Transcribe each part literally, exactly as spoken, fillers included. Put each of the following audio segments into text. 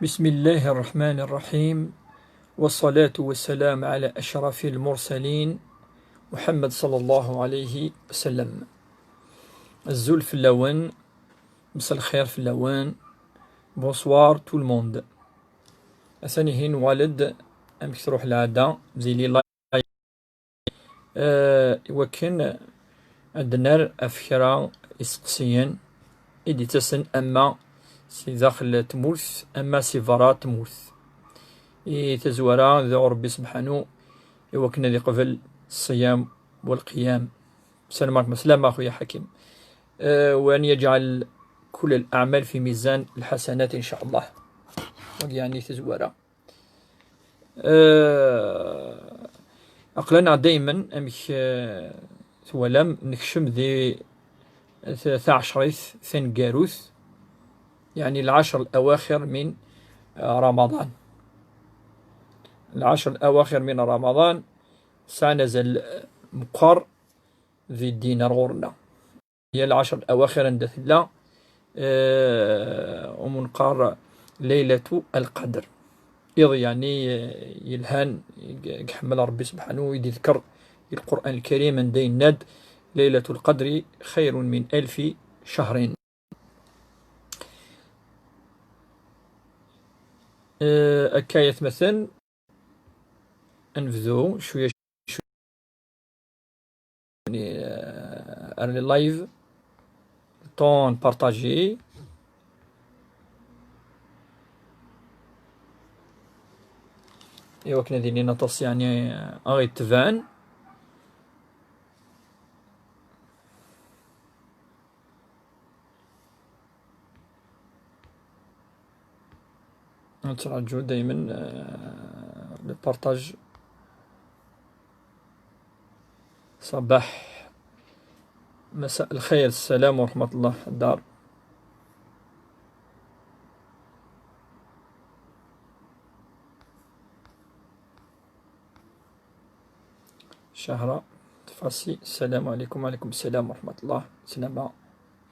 بسم الله الرحمن الرحيم، والصلاة والسلام على أشرف المرسلين، محمد صلى الله عليه وسلم. Azul fell-awen, مساء الخير fell-awen. Bonsoir tout le monde. Atan ihi nwal-d amek truḥ lɛada, mzili live. Eh, iwakken ad d-nerr ɣef kra iseqsiyen i d-ittasen ama si daxel tmurt, ama si berra tmurt. I tazwara, dɛu Rebbi sebḥanu iwakken ad iqbel ṣṣiyam walqiyam. Salam aleykum, slama a xuya Ḥakim. Eh, وأن يجعل كل الأعمال في ميزان الحسنات إن شاء الله. Wagi yeɛni tazwara. Eh, aql-aneɣ daymen, amek, eh, twalam, nekcem di t-, taɛecrit taneggarut, yeɛni العشر الأواخر من, eh, رمضان. العشر الأواخر من رمضان sɛan azal meqqar di ddin ar ɣur-nneɣ. هي العشر الأواخر anda tella, eh, umi neqqar Laylatul Qadr. Iḍ yeɛni, eh, yelhan, i, i iḥemmel Rebbi sebḥanu, i d-iḍker di Lqur'an Lkarim anda yenna-d: ليلة القدر خير من ألف شهر. Eh, akka ay atmaten, ad nebdu cwiya, cwiya, eh, ar les lives, le temps n partager. Iwakken ad ilin aṭas, yeɛni, eh, aɣ-itebɛen. نترجو دايما، آه، le partage. صباح، مساء الخير، السلام ورحمة الله الدار. شهرة طفاسي، السلام عليكم. وعليكم السلام ورحمة الله. سلامة.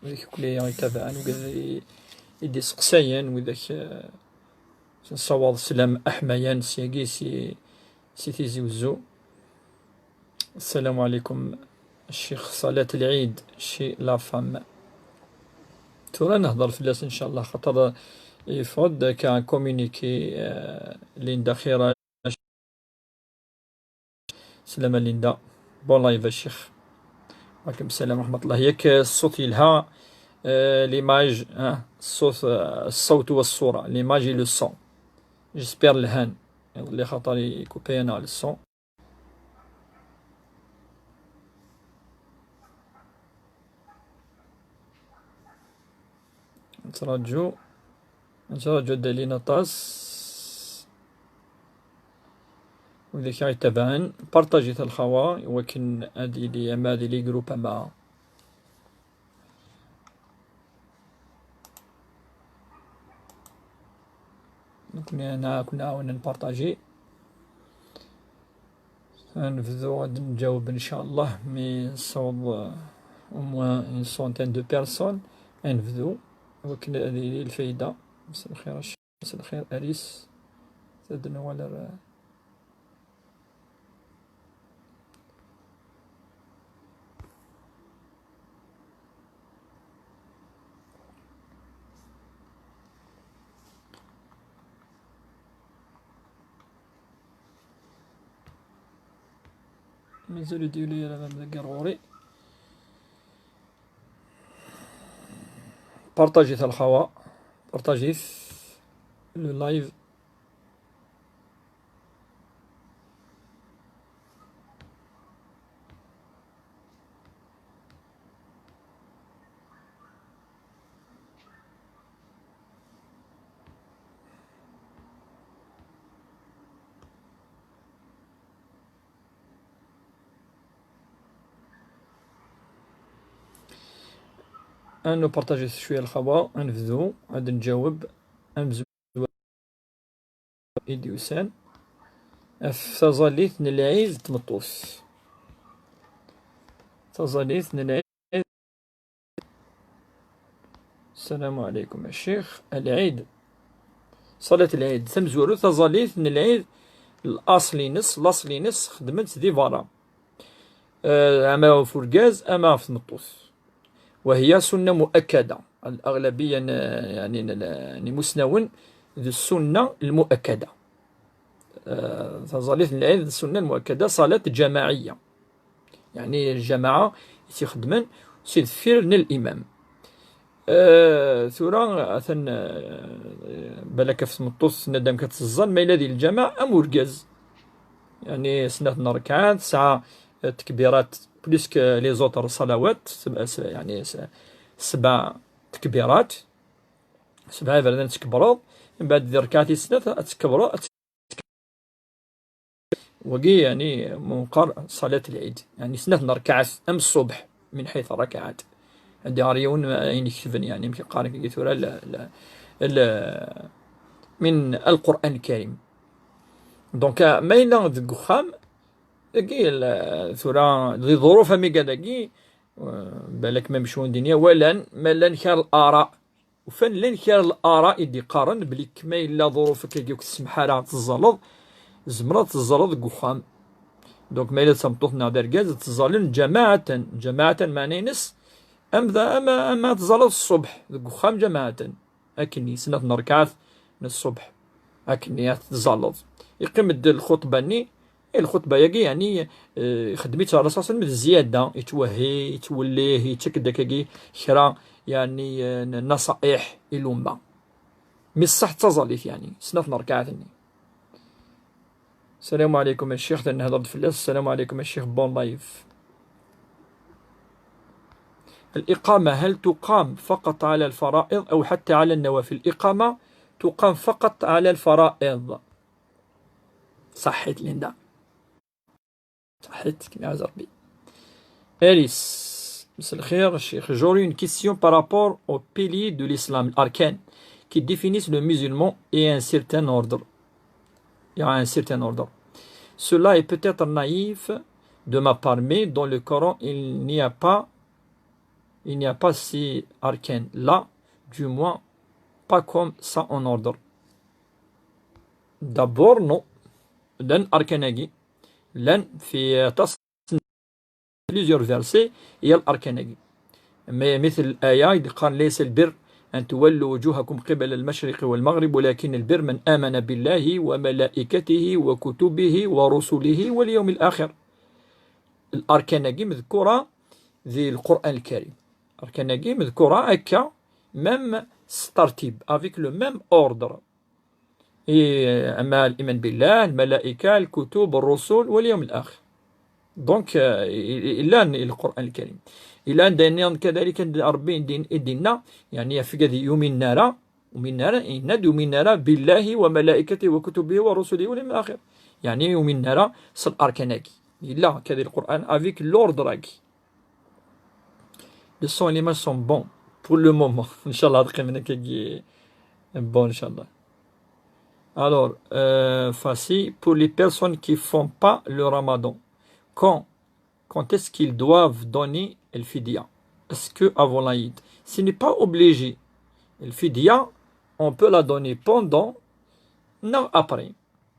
Widak akk i ɣ-itabɛen, wid i, i d-iseqsayen, widak, eh, nessawaḍ sslam aḥmayan syagi si, si Tizi Uzzu. السلام عليكم الشيخ، صلاة العيد chez la femme. Tura nehder fell-as إن شاء الله, xaṭer yeffeɣ-d akka communiqué, eh, Linda Xira. سلام ليندا. Bon live الشيخ. وعليكم السلام ورحمة الله. ياك الصوت يلها، آه، l'image، آه، الصوت، آه، الصوت والصورة، l'image et le son. J'espère لهان. يظل لي خاطر يكوبي أنا على le son. نتراجو، نتراجو دالين aṭas. Widak i ɣ-itabɛen, partaget a lxawa, iwakken ad yili ama di les groupes ama. Nekni ad nɛawen ad npartaji. Ad nebdu ad nǧaweb, ncallah, mi nessaweḍ, euh, au moins une centaine de personnes. Ad nebdu, iwakken ad yili lfayda. Mselxir a Cc-, mselxir Aris. Ad nwali ar-, Mazal ur d-yuli ara baba deg ɣur-i. Partaget a lxawa, partaget le live. Ad npartaji cwiya a lxawa, ad nebdu, ad nǧaweb amzun i d-yusan ɣef taẓallit n lɛid n tmeṭṭut. Taẓallit n lɛid. السلام عليكم الشيخ. العيد. Ṣalat lɛid tamezwarut, taẓallit n lɛid, laṣel-ines, laṣel-ines xeddmen-tt di berra. Eh, ama ɣef urgaz, ama ɣef tmeṭṭut. وهي سنة مؤكدة. الأغلبية n, يعني, n, n imusnawen d ssunna lmuakkada. Eh, taẓallit n lɛid d ssunna lmuakkada, ṣalat jamaɛiyya. Yeɛni lǧamaɛa i tt-ixeddmen si deffir n limam. Eh, tura, atan, eh, balak ɣef tmeṭṭut, tenna-d amek ad teẓẓal, ma yella di lǧamaɛ am urgaz. Yeɛni snat n rrekɛat, tesɛa, eh, tekbirat plus que les autres salawat, seb-, se-, yeɛni se-, sebɛa tekbirat, sebɛa iberdan tkebbreḍ, mbeɛd di rrekɛat i snat ad tkebreḍ, ad Wagi, yeɛni, meqqar ṣalat lɛid, yeɛni, snat n rrekɛat am ṣṣubḥ, min ḥayt rrekɛat. Ad d-iɣer yiwen ayen iketben, yeɛni, amek yeqqar-, tura, la, la, la, min Lqur'an Lkarim. Donc, ma yella deg uxxam, dagi, la, tura, di ḍuruf amiga dagi, eh, balak ma mecɣulen dinna, walan, ma llan kra l'ara, ufan llan kra l'ara i d-iqqaren belli ma yella ḍuruf akkagi ur k-tsemmeḥ ara ad teẓẓaleḍ, tzemreḍ ad teẓẓaleḍ deg uxxam. Donc, ma yella d tameṭṭut neɣ d argaz, ad teẓẓalen ǧamaɛatan. Ǧamaɛatan, meɛna-ines, am da, ama, ama ad teẓẓaleḍ ṣṣubḥ deg uxxam ǧamaɛatan. Akken i snat n rrekɛat n ṣṣubḥ. Akken i ad teẓẓaleḍ. Iqqim-d lxuṭba-nni, I lxutba-yagi, yeɛni, eh, ixeddem-itt Ṛṛasul ṣalla Llahu ɛalayhi wa sallam d zzyada, yettwehhi, yettwellih, yettak-d akkagi kra, yeɛni, eh, n, n naṣa'iḥ i lumma. Mi ṣṣeḥ d taẓallit, yeɛni, snat n rrekɛat-nni. السلام عليكم يا شيخ, da nehder-d fell-as. السلام عليكم يا شيخ, bon live. الإقامة هل تقام فقط على الفرائض أو حتى على النوافل؟ الإقامة تقام فقط على الفرائض. صحيت ليندا. صحيتك يا ربي. Alice, مساء الخير الشيخ. J'aurais une question par rapport aux piliers de l'islam, الأركان, qui définissent le musulman et un certain ordre. Il y a un certain ordre. Cela est peut-être naïf de ma part, mais dans le Coran, il n'y a pas, il n'y a pas ces arcanes-là, du moins pas comme ça en ordre. D'abord, non. Llan arkan-agi, llan fi aṭas n plusieurs versets, yal arkan-agi. Mais مثل الآية اللي قال: ليس البر أن تولوا وجوهكم قبل المشرق والمغرب ولكن البر من آمن بالله وملائكته وكتبه ورسله واليوم الآخر. الأركان-agi مذكورة في القرآن الكريم. الأركان-agi مذكورة هكا، même s tartib, avec le même ordre. إي، أما الإيمان بالله، الملائكة، الكتب، الرسل واليوم الآخر. Donc, euh, i-, i-, llan i Lqur'an Lkarim. Llan d ayen nniḍen كذلك, Ṛebbi i d-, i d-yenna, yeɛni, ɣef wigad ur uminen ara, ur uminen ara, yenna-d ur uminen ara بالله وملائكته وكتبه ورسله واليوم الآخر. Yeɛni, ur uminen ara s l'arcane-agi. Yella akka di Lqur'an avec l'ordre-agi. Le son et l'image sont bons pour le moment. Inchallah, ad qqimen akkagi bon, inchallah. Alors, euh, Fassi, pour les personnes qui font pas le ramadan, quand, quand est-ce qu'ils doivent donner le fidya? Est-ce que avant l'Aïd? Ce n'est pas obligé. Le fidya, on peut la donner pendant, non après.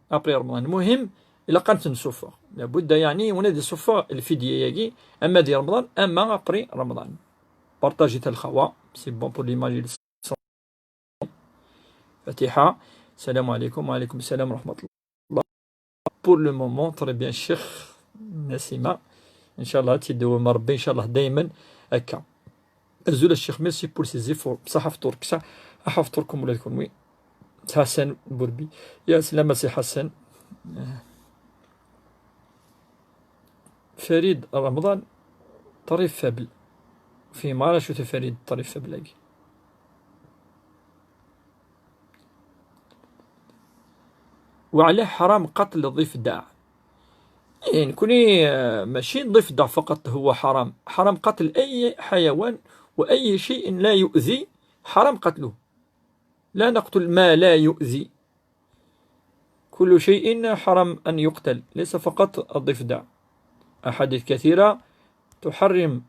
Après Ramadan. المهم, ilaq ad tt-nsuffeɣ. لابد, yeɛni, yiwen ad isuffeɣ lfidya-agi, ama di Ramadan, ama après Ramadan. Partagez-t, a lxawa, c'est bon pour l'image. Fatiḥa. السلام عليكم. وعليكم السلام ورحمة الله. Pour le moment, très bien, Cheikh Nassima. Inchallah, ad tt-id-iwem Rebbi, inchallah, daymen akka. Azul a Ccix, merci pour ces efforts. Ṣaḥa fṭur, ṣaḥa fṭurkum ula d kunwi. Ḥasan Burbi. Ya slam a Si Ḥasan. Farid Remḍan, très faible. Ur fhimeɣ ara acu-t Farid, très faible-agi. وعلاه حرام قتل الضفدع. إيه، نكوني، آه، ماشي الضفدع فقط هو حرام، حرام قتل أي حيوان وأي شيء لا يؤذي، حرام قتله. لا نقتل ما لا يؤذي. كل شيء حرام أن يقتل، ليس فقط الضفدع. أحاديث كثيرة تحرم.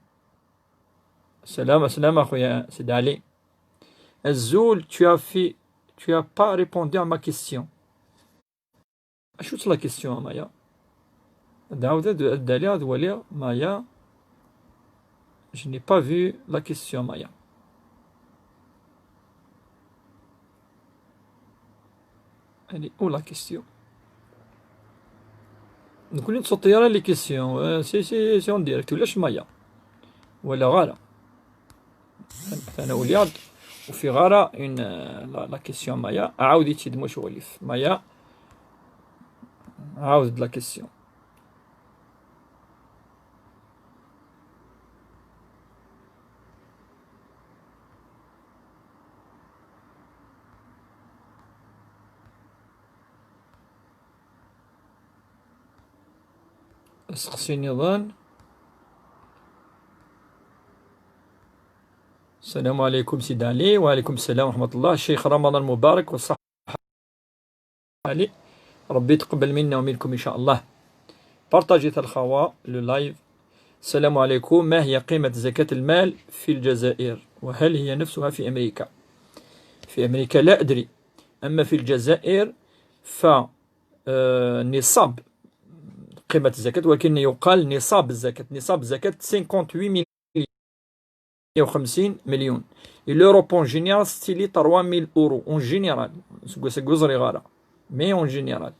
سلام، سلام أخويا سيد علي. Azul, tu as fait, Tu as pas répondu à ma question. Acu-tt la question a Maya? Ad ɛawdeɣ ad, ad d-aliɣ ad waliɣ Maya. Je n'ai pas vu la question, Maya. Elle est où la question? Nekkni ur nettseṭṭi ara les questions. Euh, c'est, c'est, c'est en direct. Ulac Maya. Walaɣ ara. Atan uliɣ-d, ur ufiɣ ara une, euh, la, la question Maya. Ɛawed-itt-id, muc uɣilif. Maya, ɛawed-d la question. Asteqsi nniḍen. السلام عليكم سيد علي. وعليكم السلام ورحمة الله. الشيخ رمضان مبارك والصحة علي. ربي يتقبل منا ومنكم إن شاء الله. بارطاجيت الخوا le live. السلام عليكم. ما هي قيمة زكاة المال في الجزائر؟ وهل هي نفسها في أمريكا؟ في أمريكا لا أدري. أما في الجزائر ف، آه، نصاب، قيمة الزكاة، ولكن يقال نصاب الزكاة. نصاب الزكاة cinquante-huit millions. مية وخمسين مليون. Et l'Europe en général, c'est les trois mille euros en général. Seg wass-agi ur ẓriɣ ara. Mais en général.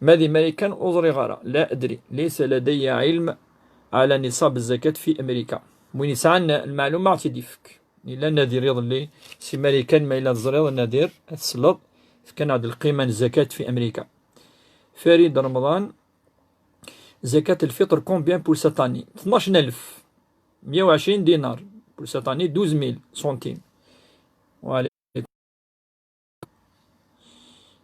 Ma di Marikan ur ẓriɣ ara. لا أدري. ليس لدي علم على نصاب الزكاة في أمريكا. Win yesɛan lmeɛluma ad tt-id-ifk. Yella Nadir iḍelli si Marikan, ma yella teẓriḍ Nadir, ad tesleḍ. Fkan-aɣ-d lqima n zzakat fi Amrika. Farid Remḍan, زكاة الفطر combien pour cette année؟ اثناش ألف. مية وعشرين دينار. Pour cette année, douze mille centimes. وعليكم.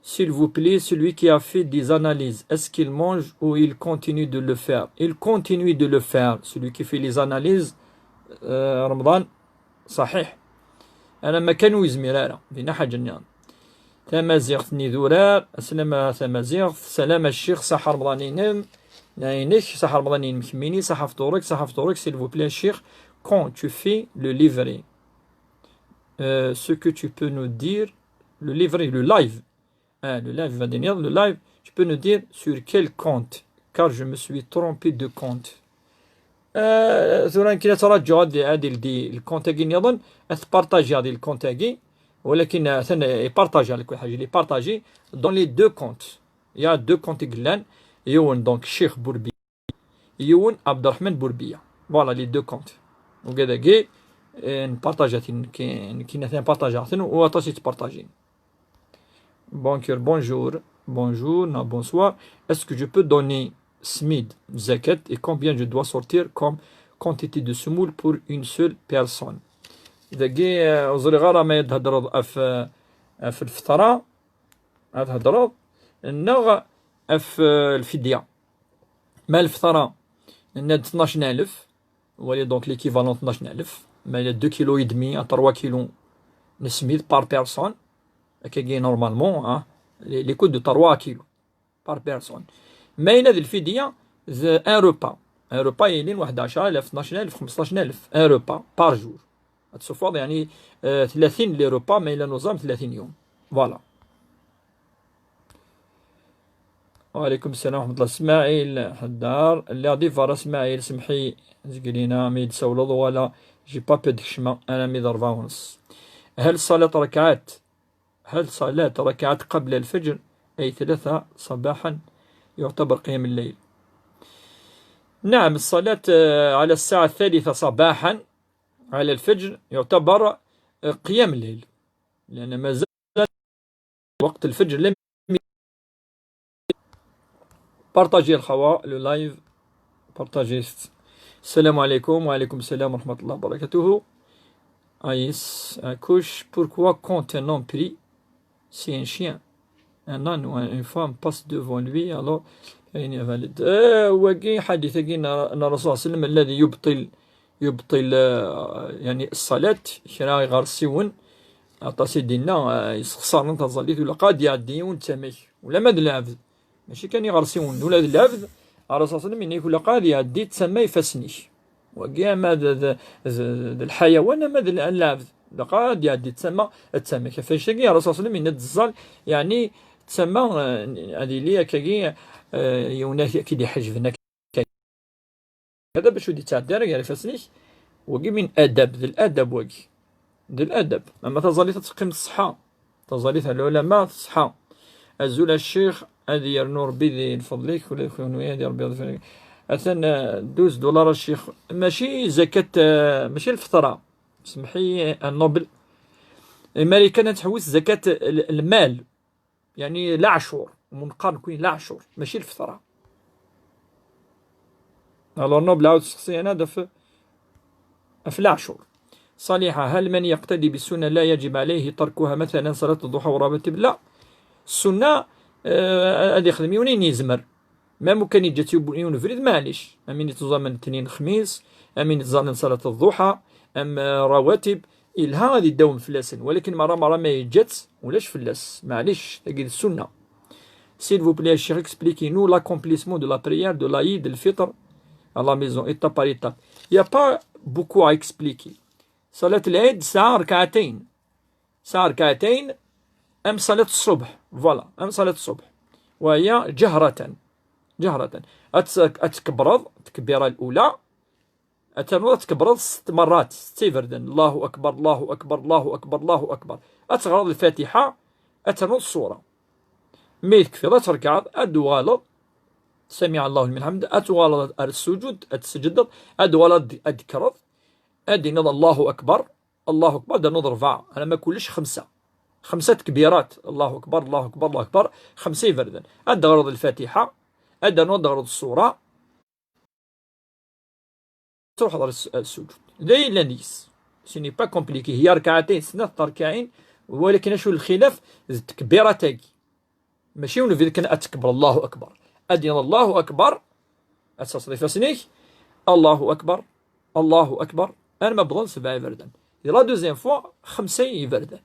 S'il vous plaît, celui qui a fait des analyses, est-ce qu'il mange ou il continue de le faire? Il continue de le faire. Celui qui fait les analyses, euh, Ramadan, صحيح. Alamma kan ur yezmir ara. Dinna ḥaǧa nniḍen. Tamaziɣt n idurar, aslama tamaziɣt, salam a ccix, ṣaḥa Remḍan-inem, inek, ṣaḥa Remḍan-inem kemmini, ṣaḥa fṭur-ik, ṣaḥa fṭur-ik, s'il vous plaît a ccix, quand tu fais le livret, euh, ce que tu peux nous dire, le livret, le live, ah, le live, va dire, le live, tu peux nous dire sur quel compte, car je me suis trompé de compte. Euh, tura nekk la ttṛaǧuɣ ad, ad ildi lkont-agi nniḍen, ad t-partajiɣ di lkont-agi, walakin, euh, atan ipartaji, ala kulli ḥaǧa, il est partagé dans les deux comptes. Il y a deux comptes i yellan, yiwen, donc, Ccix Burbiya, yiwen, Abderrahmane Bourbiya. Voilà, les deux comptes. Ugad-agi, euh, npartaja-ten, nekk, nekk atan partajaɣ-ten, u aṭas i ttpartajin. Banquier, bonjour. Bonjour, non, bonsoir. Est-ce que je peux donner smid zakat et combien je dois sortir comme quantité de semoule pour une seule personne? Dagi, euh, ur ẓriɣ ara ma ad thedreḍ ɣef, euh, ɣef lfeṭra, ad thedreḍ, neɣ ɣef, euh, lfidya. Ma lfeṭra, nenna-d tnac alef, wali donc l'équivalent tnac alef, ma yella deux kilos et demi à trois kilos n smid par personne, akkagi normalement, hein, les, les coûts de trois kilos par personne. Ma yella d lfidya, d un repas. Un repas yellan waḥed ɛecra alaf, tnac alaf, xemseṭṭac alaf, un repas par jour. Ad tessuffuɣeḍ, يعني, euh, tlatin les repas, ma yella nuẓam tlatin yum. Voilà. وعليكم السلام ورحمة الله. اسماعيل حدار، اللي غادي يفار اسماعيل، سمحي زقلينا مي تسولض ولا، j'ai pas pu ديك الشمع، أنا مي ضربة ونص. هل صلاة ركعات، هل صلاة ركعات قبل الفجر، أي ثلاثة صباحا، يعتبر قيام الليل؟ نعم، الصلاة، آه، على الساعة الثالثة صباحا على الفجر يعتبر، آه، قيام الليل، لأن ما زال وقت الفجر لم بارطاجي الخوا le live. بارطاجي. السلام عليكم. وعليكم السلام ورحمة الله وبركاته. Aïs, accouche, pourquoi quand un homme prie, si un chien, un âne ou un- une femme passe devant lui, alors il est invalide. آه، wagi ḥadit-agi n, n Rasul صلى الله عليه وسلم الذي يبطل يبطل، آه، يعني الصلاة، kra iɣersiwen, aṭas i d-inna, ah, yessexṣaren taẓallit, ula qad iɛeddi yiwen d tama-k, ula ma d lɛebd. Mačči kan iɣersiwen, ula d lɛebd, Rasul صلى الله عليه وسلم yenna-k ula qad iɛeddi d tama ifassen-ik. Wagi ama d, d, d, d lḥayawan, ama d l-, lɛebd. Dɣa ad iɛeddi d tama, d tama. Ɣef wannect-agi, Ṛṛasul ṣella Llahu ɛalayhi wa sallam yenna-d ẓẓal, yeɛni d tama, eh, ad yili akkagi, eh, yiwen ad k-id-iḥejben akka. Hada bac ur d-ittɛeddi ara gar ifassen-ik. Wagi min adab, d ladab wagi. D ladab. Ama taẓallit ad teqqim ṣṣeḥḥa. Taẓallit n lɛulama teṣṣeḥḥa. Azul a ccix, ad yernu Ṛebbi di lfeḍl-ik, ula d kunwi ad Ṛebbi iḍfer. Atan, eh, douze dollars a ccix. Mačči zakat, eh, mačči lfeṭra. Semḥ-iyi, a Nobel. Marikan ad tḥewwes zakat l-, lmal. Yeɛni leɛcur. Munqar nekni leɛcur. Mačči lfeṭra. Alors Nobel عاود تسقسي أنا دف في العاشور. صالحة، هل من يقتدي بالسنة لا يجب عليه تركها، مثلا صلاة الضحى والرواتب؟ لا. السنة، آه، هذه يخدم يونين يزمر. ما ممكن يجي تيب-، يون فريد، معليش. أمين يتزامن اثنين خميس، أمين يتزامن صلاة الضحى، أم رواتب. إلها هذه يداوم فلاسن، ولكن مرة مرة ما يجت ولاش فلاس. معليش، تقيد السنة. S'il vous plaît, cher, expliquez-nous l'accomplissement de la prière de l'Aïd al-Fitr. À la maison, étape par étape. Il n'y a pas beaucoup à expliquer. صلاة العيد ساعة ركعتين. ساعة ركعتين أم صلاة الصبح. Voilà, أم صلاة الصبح. وهي جهرة. جهرة. أتس-، أتكبرض، التكبيرة الأولى. أتنوض تكبرض ست مرات، ست يفردن. الله أكبر، الله أكبر، الله أكبر، الله أكبر. أتغرض الفاتحة، أتنوض الصورة. مي تكفيض، أتركعض، أدوغالض. سمع الله لمن حمده، أتوغالض السجود، أتسجدض، أدوغالض، أدكرض. أدينض الله أكبر، الله أكبر، دنوض ربعة. أنا ما كلش خمسة. خمسة تكبيرات. الله أكبر، الله أكبر، الله أكبر. خمسة يفردن. أدغرض الفاتحة، أدنوض دغرض الصورة. تروح على الس-، السجود. داير لانيس. Ce n'est pas compliqué. هي ركعتين، سنة ركعين، ولكن شو الخلاف؟ التكبيرة تاكي. ماشي ونفيد كان أتكبر، الله أكبر. أدين الله أكبر. أتصرف سنيك. الله أكبر. الله أكبر. أنا ما بظن سبعة يفردن. La deuxième fois، خمسة يفردن.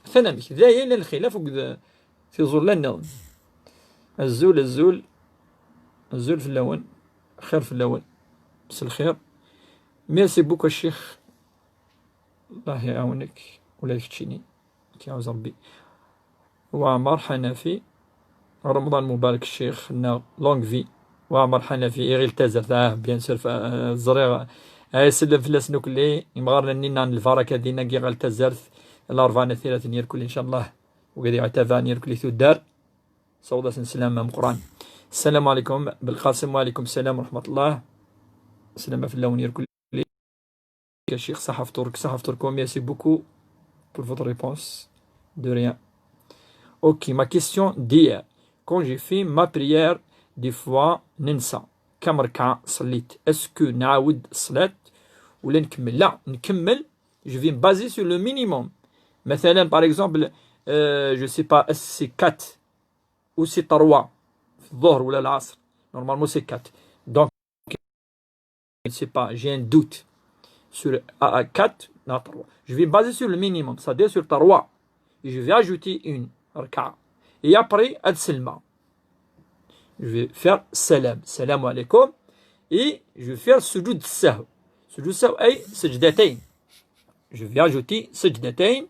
ثنا ميك. ذايا للخلاف وقد في ظل النظم. الزول، الزول، الزول في اللون. خير في اللون. بس الخير. Merci beaucoup الشيخ. الله يعاونك ولا يكتشيني. كي عاوز ربي. وعمر حنفي. رمضان مبارك الشيخ، نا longue vie. وعمر حنفي، يغيل تزرت، آه، bien sûr، ف-، آه، زريغ. آه، يسلم في الناس نوكلي، يمغارنا نينا البركة دينا كي غال تزرت. الأربعة نثيرة نير كل إن شاء الله. وقد يعتبر نير كل ثدار. صودا سلام مقران. السلام عليكم بالقاسم، وعليكم السلام ورحمة الله. سلام في اللون يركل. يا شيخ، صحة فطورك، صحة فطوركم. Merci beaucoup pour votre réponse. De rien. Ok, ma question d'hier. Quand j'ai fait ma prière, des fois, ننسى كم ركعة صليت. Est-ce que نعاود الصلاة ولا نكمل؟ لا، نكمل. Je vais me baser sur le minimum. مثلا، par exemple, euh, je sais pas, c'est quatre ou c'est trois في الظهر ولا العصر. Normalement, c'est quatre. Donc, je ne sais pas, j'ai un doute sur, à, à quatre, non, trois. Je vais me baser sur le minimum, c'est-à-dire sur trois. Et je vais ajouter une ركعة. Et après, ad سلمى. Je vais faire السلام. السلام عليكم. Et je vais faire سجود السهو. سجود السهو أي سجدتين. Je vais ajouter سجدتين.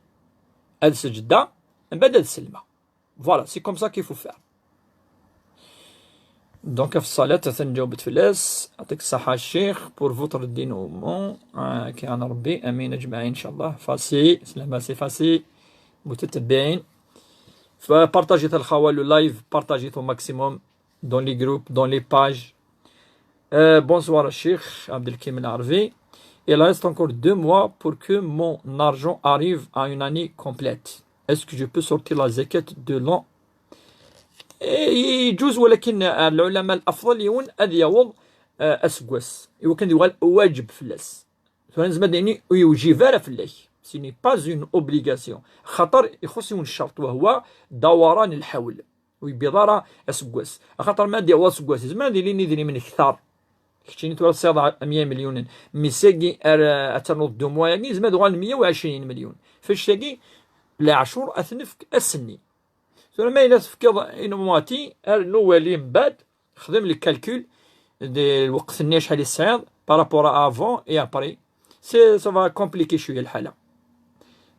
Ad سجدة. من بعد ad سلمى. Voilà, c'est comme ça qu'il faut faire. Donc, في الصلاة تنجاوبت في الأس. يعطيك الصحة الشيخ pour votre dénouement. آه، كي أنا ربي. آمين أجمعين إن شاء الله. Facile. سلامة، c'est facile. متتبعين. فبارطاجيت الخوال le live. Partagez au maximum dans les groupes, dans les pages. Euh, bonsoir, Cheikh Abdelkim Al-Arvi. Il reste encore deux mois pour que mon argent arrive à une année complète. Est-ce que je peux sortir la zakat de l'an? إيه، يجوز، ولكن العلماء الأفضل يون أذ يوض، آه، أسقوس. يمكن يقول واجب في الأس. فنزم ديني ويوجب على فلاك. Ce n'est pas une obligation. خاطر يخص يون الشرط، وهو دوران الحول. ويبيض راه أسقوس. خاطر ما دي هو أسقوس، زعما دي لين يدري من كثار. كتشيني تورا تصير مية مليون. مي ساقي أر-، أتنوض دو موا، يعني زعما دوغال مية وعشرين مليون. فاش تاقي العشور أثنفك أسني. ثم ما إلا تفكض إن مواتي، أر نوالي من بعد، خدم لي كالكول دي الوقت النيش حالي السعيد، par rapport à avant et après. C'est, ça va compliquer شوية الحالة.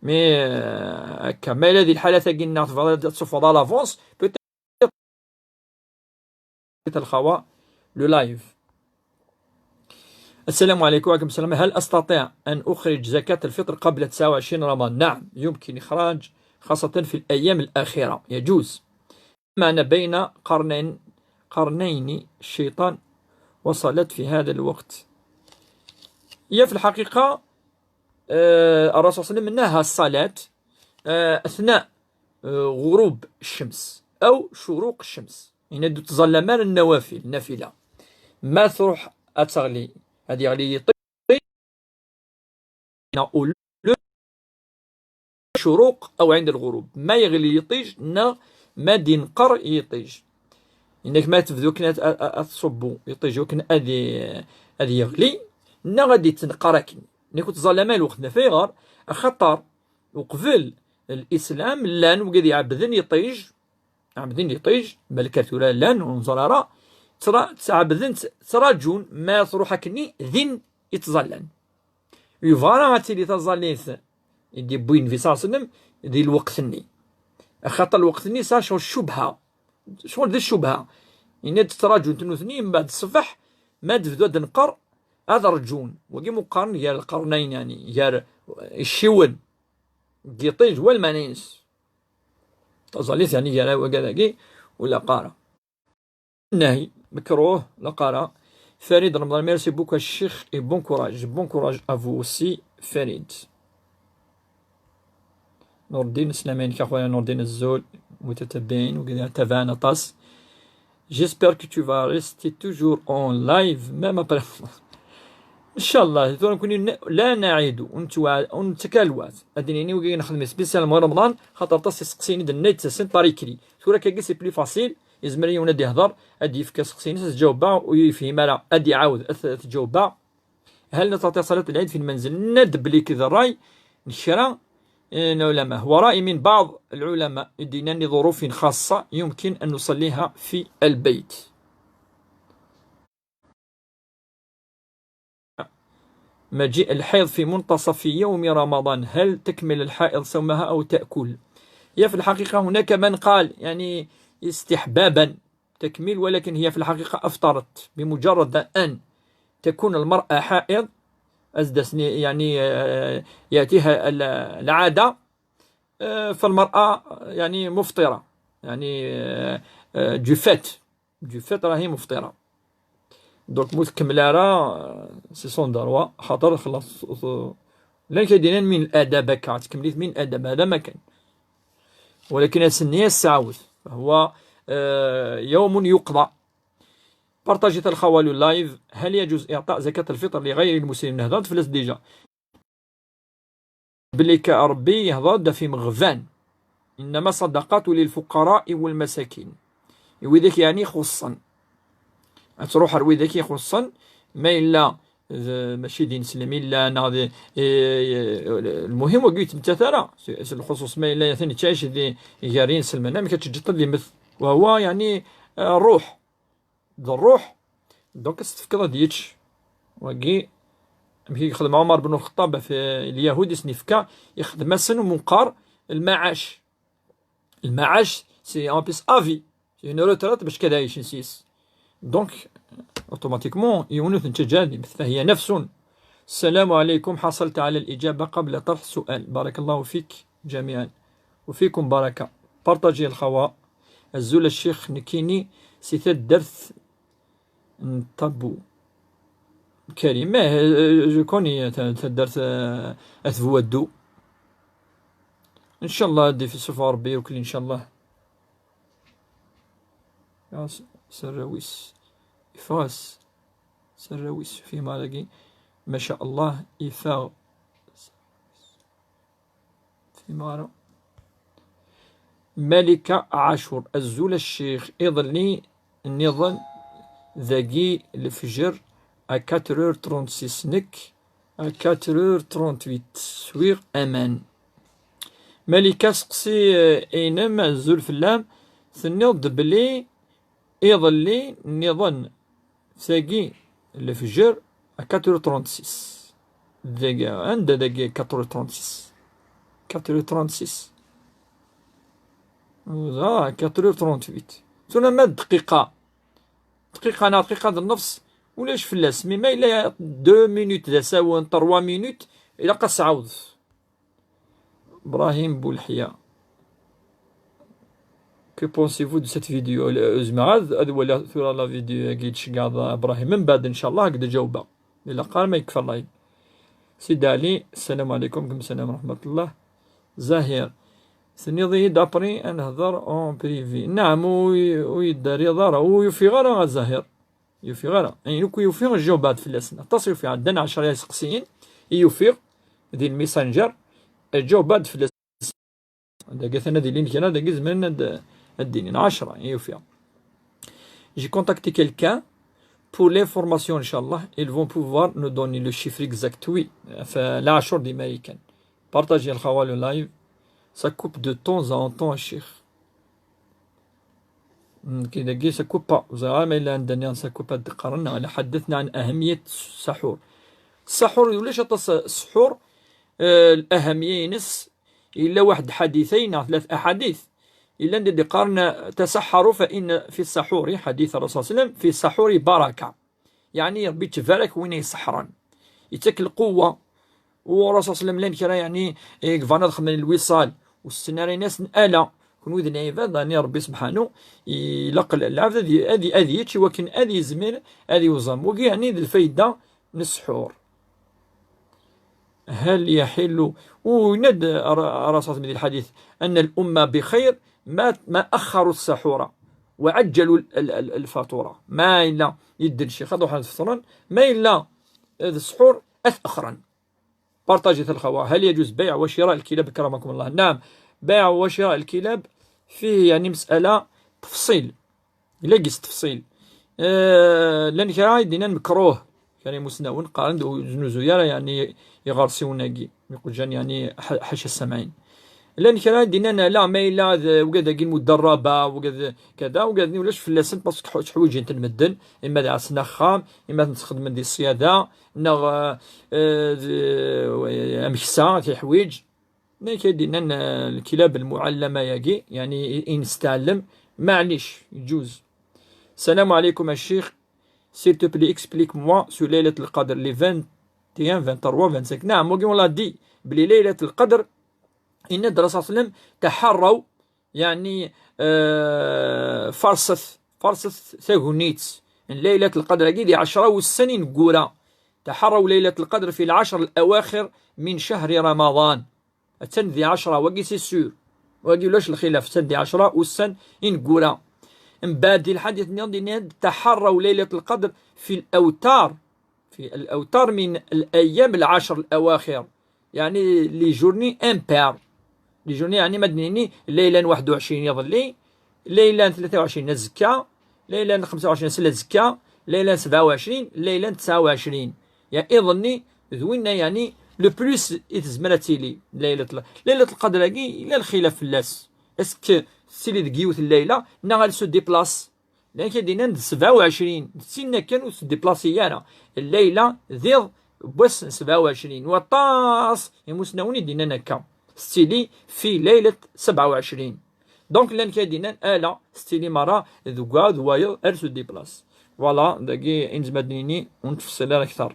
Mais, euh, هكا. ما إلا هذه الحالات هاكي ناخذ بعض الحالات تشوفوا à l'avance، peut-être الخوا le live. السلام عليكم. وعليكم السلام. هل أستطيع أن أخرج زكاة الفطر قبل تسعة وعشرين رمضان؟ نعم، يمكن إخراج، خاصة في الأيام الأخيرة، يجوز. معنى بين قرنين، قرنين الشيطان وصلت في هذا الوقت. هي في الحقيقة، آه، الرسول صلى الله عليه وسلم نهى الصلاة، آه، أثناء، آه، غروب الشمس أو شروق الشمس، يعني دو تظلم النوافل، النافلة. ما تروح أتغلي، هذه يغلي يطيب، نقول شروق أو عند الغروب، ما يغلي يطيج، نا ما دينقر يطيج. إنك ما تبدو كنا تصبو يطيج وكنا أدي، أدي يغلي، نا غادي تنقر أكن. إنك تظلم الوقت نفيغر، أخطر وقبل الإسلام لان وقد يعبدن يطيج، عبدن يطيج، ملكة ولا لان ونزرارة، ترى تعبدن تراجون ما تروح أكني ذين يتظلم. يفارا غتيلي تظليت يدي بوين في صلى الله عليه وسلم ذي الوقت الني. أخطر الوقت الني صار شو الشبهة، شغل ذي الشبهة. إن تتراجون تنوثني من بعد الصباح ما تبدو دنقر هذا رجون. وقي مقارن يا القرنين، يعني يا الشيون، قيطيج والمانينس. تظليت يعني يا وقالاقي ولا قارة. النهي مكروه لقارة. فريد رمضان، merci beaucoup الشيخ، et bon courage. Bon courage à vous aussi فريد. نور الدين، السلام عليك اخويا نور الدين الزول، متتبعين وكذا تابعنا طاس. J'espère que tu vas rester toujours en live même après. ان شاء الله ثورة نكون ن- لا نعيد ونتوا- ونتكالوات. اديني وكي نخدم spécialement رمضان، خاطر طاس يسقسيني د النت سن طريقلي. ثورة كاكي c'est plus facile، يزمر يونا دي يهضر، ادي يفكا سقسيني تجاوبها ويفهم على ادي عاود أث- تجاوبها. هل نستطيع صلاة العيد في المنزل؟ ندب لي كذا الراي نشرا العلماء، هو رأي من بعض العلماء يدينا لظروف خاصة يمكن أن نصليها في البيت. مجيء الحيض في منتصف يوم رمضان، هل تكمل الحائض صومها أو تأكل؟ هي في الحقيقة هناك من قال يعني استحبابا تكميل، ولكن هي في الحقيقة أفطرت بمجرد أن تكون المرأة حائض، أزدسني يعني، آه، يأتيها ال- العادة، آه، فالمرأة يعني مفطرة، يعني، آه، آه، du fait، du fait راهي مفطرة. Donc مو تكمل راه c'est son droit، خاطر خلاص. لان كيدينا من الادب هكا تكمليت من الادب، هذا ما كان. ولكن السنية السعوث فهو، آه، يوم يقضى. بارطاجي الخوال اللايف. هل يجوز اعطاء زكاة الفطر لغير المسلمين؟ هضرت في الناس déjà. بلي كا ربي يهضر دا في مغفان، إنما الصدقات للفقراء والمساكين. ويدك يعني خصا، تروح رويدك يخصا، ما إلا ذ- ماشي دين سلمي لا ناضي. إيه، المهم وقيت انت ترى الخصوص ما إلا ثاني تعيش ذي غيرين سلمنا ما كتجد اللي مثل، وهو يعني، آه، الروح ذا الروح. Donc تفكر ديتش وقي مكي يخدم عمر بن الخطاب في اليهود يسني فكا يخدم سن ومنقار المعاش. المعاش c'est un plus à vie، c'est une retraite باش كذا يعيش نسيس. Donc automatiquement يونث انت جانب فهي نفس. السلام عليكم، حصلت على الإجابة قبل طرح السؤال، بارك الله فيك جميعا وفيكم بركة. بارطاجي الخوا. أزول الشيخ نكيني سي تدرت نطبو كريم. ما جو كوني تدرت أثبو ودو. إن شاء الله دي في سفا ربي وكل إن شاء الله. يا س- سراويس. إفاس. سراويس في مالكي. ما شاء الله إفاغ. في مارا. ملكة عاشور، أزول الشيخ، إضلي نظن ذاقي الفجر à quatre heures trente-six نك à quatre heures trente-huit سويغ أمان. ملكة سقسي، آه، إينم أزول فلام، ثنيض بلي إضلي نظن ثاقي الفجر à quatre heures trente-six. ذاقي عند ذاقي quatre heures trente-six. quatre heures trente-six. Ah, quatre heures trente-huit. Tura ma dqiqa, dqiqa neɣ dqiqa d nnefs, ulac fell-as. Mi ma yella deux minutes d asawen, trois minutes, ilaq ad s-ɛawdet. Brahim Boulhia. Que pensez-vous de cette vidéo? Zemreɣ ad, ad waliɣ tura la vidéo-agi, tceggeḍ Brahim. Mbeɛd, ncallah, ad k-d-ǧawbeɣ. Ilaq arma yekfa live. Sidi Ali, السلام عليكم. وعليكم السلام ورحمة الله. Zahir. Tenniḍ-iyi-d après ad nehder en privé. Naɛam, ur y-, ur yeddariḍ ara, ur yufiɣ ara a Zahir. Yufiɣ ara. Ayen akk yufiɣ, jawbeɣ-d fell-asen. Aṭas yufiɣ, ɛeddan ɛecra iseqsiyen i yufiɣ di lmessenger, jawbeɣ-d fell-asen. Dagi atan ad ilin kra, dagi zemren ad, ad d-inin ɛecra i yufiɣ. J'ai contacté quelqu'un pour l'information, inchallah, ils vont pouvoir nous donner le chiffre exact, oui. Ɣef leɛcur di Marikan. Partagez الخوال le live. Ça coupe de temps en temps, الشيخ. Nekk dagi ça coupe pas. Ẓriɣ ma yella anda nniɣ ça coupe ad d-qqaren, neɣ la حدثنا عن أهمية السحور. السحور ulac aṭas, السحور, eh, الأهمية-ines, yella واحد الحديثين neɣ ثلاث أحاديث. Yella anda d-iqqaren: تسحروا فإن في السحور، حديث الرسول صلى الله عليه وسلم، في السحور بركة. Yeɛni Rebbi yettbarak win iseḥḥren. Yettak lquwwa. U Ṛṛasul صلى الله عليه وسلم llan kra, yeɛni, i yebɣan ad xedmen lwisal, ur ssinen ara, in-asen: ala, kunwi d lɛibad, yeɛni Ṛebbi subḥanu, ilaq l-, lɛebd ad y-, ad y-, ad yečč i wakken ad yezmir ad iwẓam. Wagi, yeɛni, d lfayda n ssḥur. هل يحل, u yenna-d Ṛṛasul صلى الله عليه وسلم di lḥadit: أن الأمة بخير ما، ما أخروا السحور وعجلوا ال-، ال-، ال-، الفطور. Ma yella yedden ccix ad ruḥen ad fṭren, ma yella d ssḥur ad t-axren. Partagez الخوال. هل يجوز بيع وشراء الكلاب أكرمكم الله؟ نعم، بيع وشراء الكلاب فيه يعني مسألة تفصيل. Yella deg-s tefṣil. Eh, llan kra i d-yennan mekruh. Kra imusnawen qqaren-d ur znuzu ara, yeɛni, iɣersiwen-agi, iqjan, yeɛni, ḥa-, ḥaca ssamɛin. Llan kra i d-yennan ala, ma yella d wigad-agi n mudarraba, wigad kada, wigad-nni ulac fell-asen, parce que ḥu-, ḥwiǧen-ten medden, ima d ɛassen axxam, ima ten-sxedmen di ṣṣyada, neɣ, eh, eh, d, eh, ameksa, tiḥwiǧ. Nekk ay d-yennan, eh, lkilab lmuɛallama-agi, yeɛni i, i nestɛellem, maɛlic, yeǧǧuz. السلام عليكم الشيخ, s'il te plaît, explique-moi sur ليلة القدر, les vingt et un, vingt-trois, vingt-cinq. Naɛam, wagi on l'a dit, belli ليلة القدر, yenna-d Ṛṛasul صلى الله عليه وسلم, تحروا, yeɛni, eh, farset, farset tagnit n ليلة القدر-agi di ɛecra wussan ineggura. تحروا ليلة القدر في العشر الأواخر من شهر رمضان. Attan di ɛecra, wagi c'est sûr. Wagi ulac lxilaf, attan di ɛecra ussan ineggura. Mbeɛd di lḥadit nniḍen yenna-d: تحروا ليلة القدر في الأوتار، في الأوتار من الأيام العشر الأواخر. Yeɛni les journées impaires. Les journées, yeɛni, ma d-nini, leyla n waḥed u ɛecrin iḍelli, leyla n tlata u ɛecrin azekka, leyla n xemsa u ɛecrin sla azekka, leyla n sebɛa u ɛecrin, leyla n tesɛa u ɛecrin. Yeɛni iḍ-nni d winna, yeɛni, le plus i tezmer ad tili leylat l-, leylat lqadr-agi, yella lxilaf fell-as. Est-ce que tettili deg yiwet n leyla, neɣ elle se déplace? Llan kra d-yennan d sebɛa u ɛecrin, d tinna kan ur teddiplasi ara. Leyla d iḍ n wass n sebɛa u ɛecrin, waṭas imusnawen i d-yennan akka. Tettili fi leylat sebɛa u ɛecrin. Donc, llan kra d-yennan ala, tettili merra deg wayeḍ d wayeḍ, elle se déplace. Voilà, dagi i nezmer ad d-nini, ur nettfeṣṣil ara akter.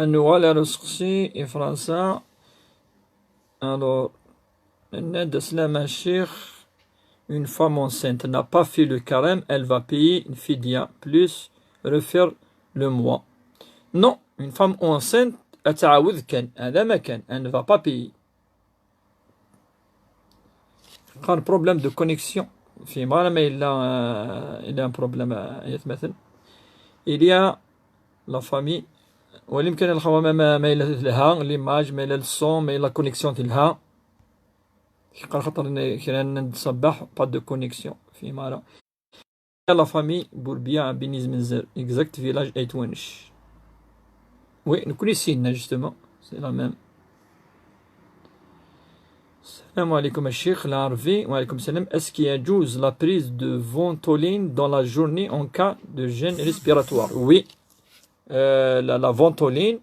Ad nuɣal ar useqsi i Fransa. Alors, nenna-d: Aslama ccix, une femme enceinte n'a pas fait le carême, elle va payer une fidya plus refaire le mois. Non, une femme enceinte, ad tɛawed kan, hada ma kan, elle ne va pas payer. Qqaren problème de connexion. Fhimeɣ ara ma yella, euh, yella un problème, euh, ay atmaten. Il y a la famille. Wali amkan a lxawa ma, ma, ma yella telha l'image, ma yella le son, ma yella la connexion telha. Qqaren xaṭer n-, kra n ṣṣabeḥ, pas de connexion. Fhimeɣ ara. La famille Bourbia à Beni Zmenzer, exact village Ayt Wennec. Oui, nekkni syin-a, justement. C'est la même. السلام عليكم الشيخ العربي. وعليكم السلام. Est-ce qu'il y a la prise de Ventolin dans la journée en cas de gêne respiratoire? Oui. Euh, la, la Ventolin,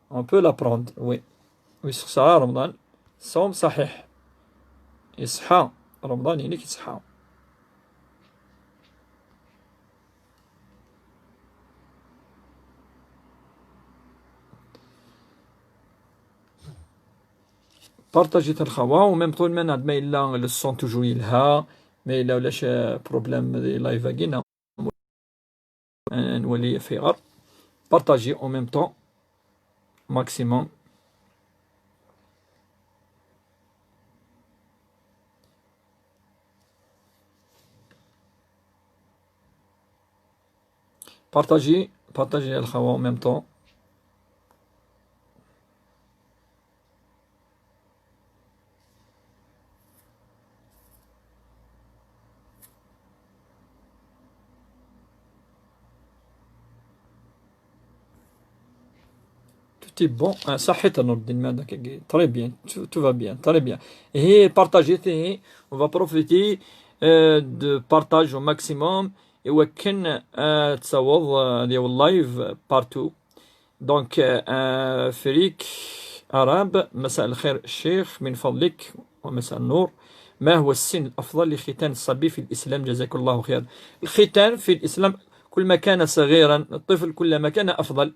on peut la prendre, oui. Oui, c'est ça, Ramadan. صوم صحيح. يصحى. رمضان ينك يصحى. Partagez الخوا، وميم طول ما نعد ما إلا le son toujours يلها، ما إلا ولاش problème دي live أكينا. نولي في غر. Partagez en même temps maximum. Partagez, partagez الخوا en même temps. Tout est bon. Ah, صحيت نور الدين، ما عندك كي-، très bien, tout, tout va bien, très bien. Et partagez, on va profiter euh, de partage au maximum. Et وكن euh, تصاوض euh, ديال live partout. Donc, euh, فريك عرب، مساء الخير الشيخ، من فضلك ومساء النور، ما هو السن الأفضل لختان الصبي في الإسلام؟ جزاك الله خير. الختان في الإسلام كل ما كان صغيرا، الطفل كل ما كان أفضل.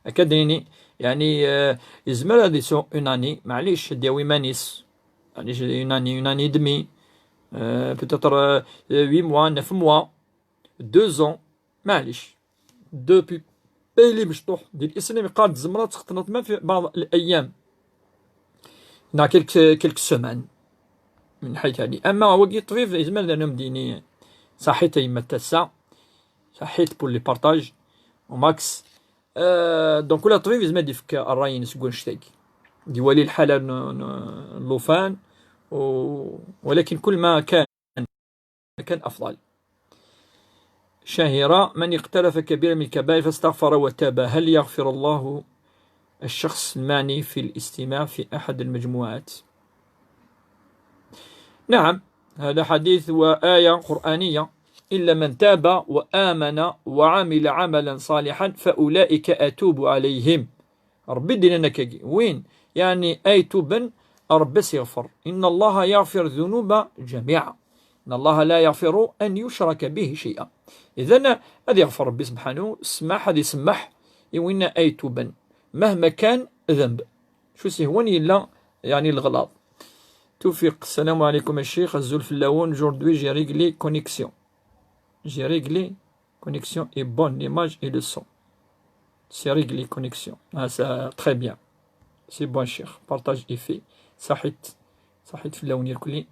هكا ديني، يعني آه، يزمر هذه سو اون اني، معليش دياوي مانيس، معليش اون اني، اون اني دمي، آه، peut-être آه، huit mois, neuf mois, deux ans، معليش. دوبي بيلي مشطوح ديال الاسلام يقال الزمرة تخطنت ما في بعض الايام، نا كيلك كيلك سومان. من حيث هذه، اما هو كي طبيب يزمر لانهم ديني. صحيت يما تسا، صحيت pour les partages وماكس. آه donc ولا طبيب يزمر يفك الراي نسقون شتاك دي ولي الحاله ن- ن- اللوفان و... ولكن كل ما كان كان أفضل. شهر من اقترف كبيرا من الكبائر فاستغفر وتاب، هل يغفر الله الشخص المعني في الاستماع في أحد المجموعات؟ نعم، هذا حديث وآية قرآنية: إلا من تاب وآمن وعمل عملا صالحا فأولئك أتوب عليهم. ربي دينا نكاكي وين؟ يعني أي توبن ربي سيغفر. إن الله يغفر الذنوب جميعا. إن الله لا يغفر أن يشرك به شيئا. إذن هذا يغفر ربي سبحانه، السماح هذا يسمح. إوين أي توبن مهما كان ذنب، شو سيهون إلا يعني الغلاط. توفيق، السلام عليكم الشيخ، أزول فلاون، aujourd'hui j'ai réglé connexion. J'ai réglé connexion et bonne l'image et le son. C'est réglé connexion. Ah, ça, très bien. C'est bon, cher. Partage est fait. صحيت. صحيت في اللون يركلي.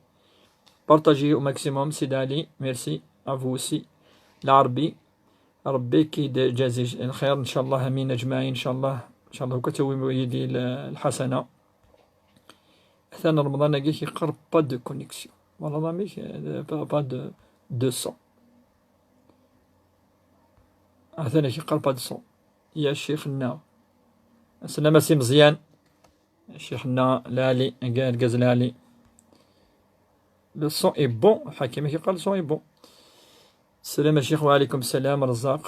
Partagez au maximum, سيد علي. Merci à vous aussi. العربي. ربي كيجازي الخير إن شاء الله. آمين أجمعين إن شاء الله. إن شاء الله كتوي يدي الحسنة. ثاني رمضان كي يقرب، pas de connexion. والله ما ميك، pas, pas de, de son. ثاني كي يقرب، pas de son. يا شيخنا. السلام سي مزيان. شيخنا العالي، كاع الكاز العالي. Le son est bon، حكيم كي قال le son est bon. السلام الشيخ. وعليكم السلام رزاق.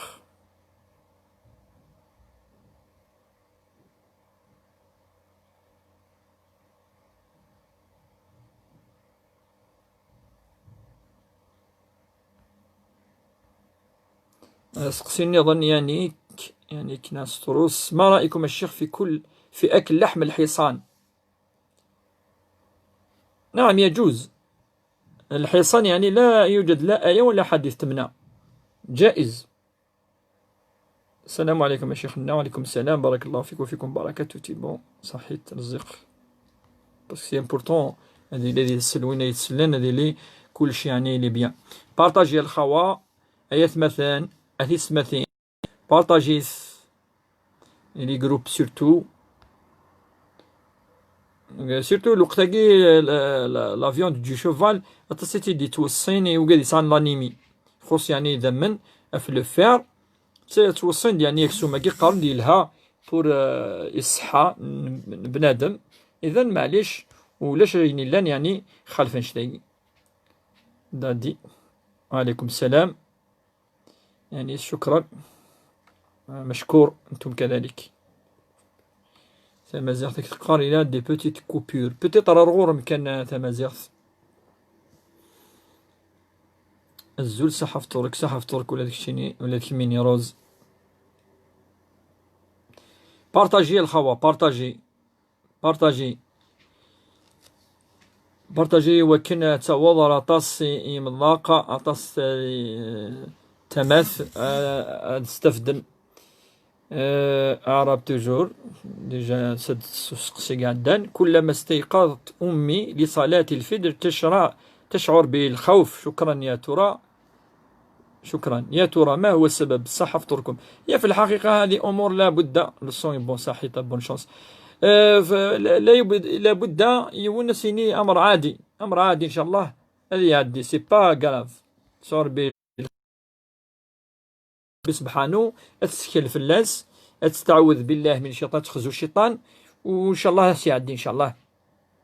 سقسي نظن يانيك، يانيك ناس تروس، ما رأيكم الشيخ في كل، في أكل لحم الحصان؟ نعم، يجوز. الحصان يعني لا يوجد لا آية ولا حديث تمنع، جائز. السلام عليكم يا شيخنا. وعليكم السلام، بارك الله فيك وفيكم بركة. Tout est bon، صحيت رزق. Parce que c'est important. هذه الذي يتسلوين يتسلن، هذه لي كلشي يعني لي bien. Partagez الخوا، أيا ثمثان، أثي ثمثين. Partagez les groupes surtout. Surtout الوقت هاكي la, la, la viande du cheval، حتى سيتي دي توصيني وقاعد يسعى l'anémie. خص يعني دمن في le fer. توصين يعني يكسو ما كي قارن ديالها pour آه، الصحة ن- بنادم. إذا معليش، ulac ayen yellan, yeɛni, xalef annect-agi. Dadi. وعليكم السلام. يعني، شكرا. آه، مشكور، أنتم كذلك. Tamaziɣt i teqqar, il a des petites coupures. Peut-être ar ɣur-m kan, ah, tamaziɣt. Azul, saḥa fṭur-ik, saḥa fṭur-ik, ula d keččini, ula d kemmini, Rose. Partagez, a lxawa, partagez. Partagez. Partagez, iwakken ad taweḍ ar aṭas i, i yimḍaq, aṭas, eh, tamat, eh, ad stafden. Eh, Arab toujours. Déjà, s-, s-, usteqsi iɛeddan. كلما استيقظت أمي لصلاة الفجر تشرع-، تشعر بالخوف. شكرا يا ترى. شكرا. يا ترى ما هو السبب؟ صح فطوركم. هي في الحقيقة هذه أمور لا بد، le son est bon، صحيت، bonne chance. آه، ف-، لا، لا يبد-، لا بد يونس يني أمر عادي، أمر عادي إن شاء الله. هذه يعدي، c'est pas grave. صور ب-، بسبحانه، أتسكل في اللاس، أتستعوذ بالله من الشيطان، تخزو الشيطان، وإن شاء الله سيعدي إن شاء الله.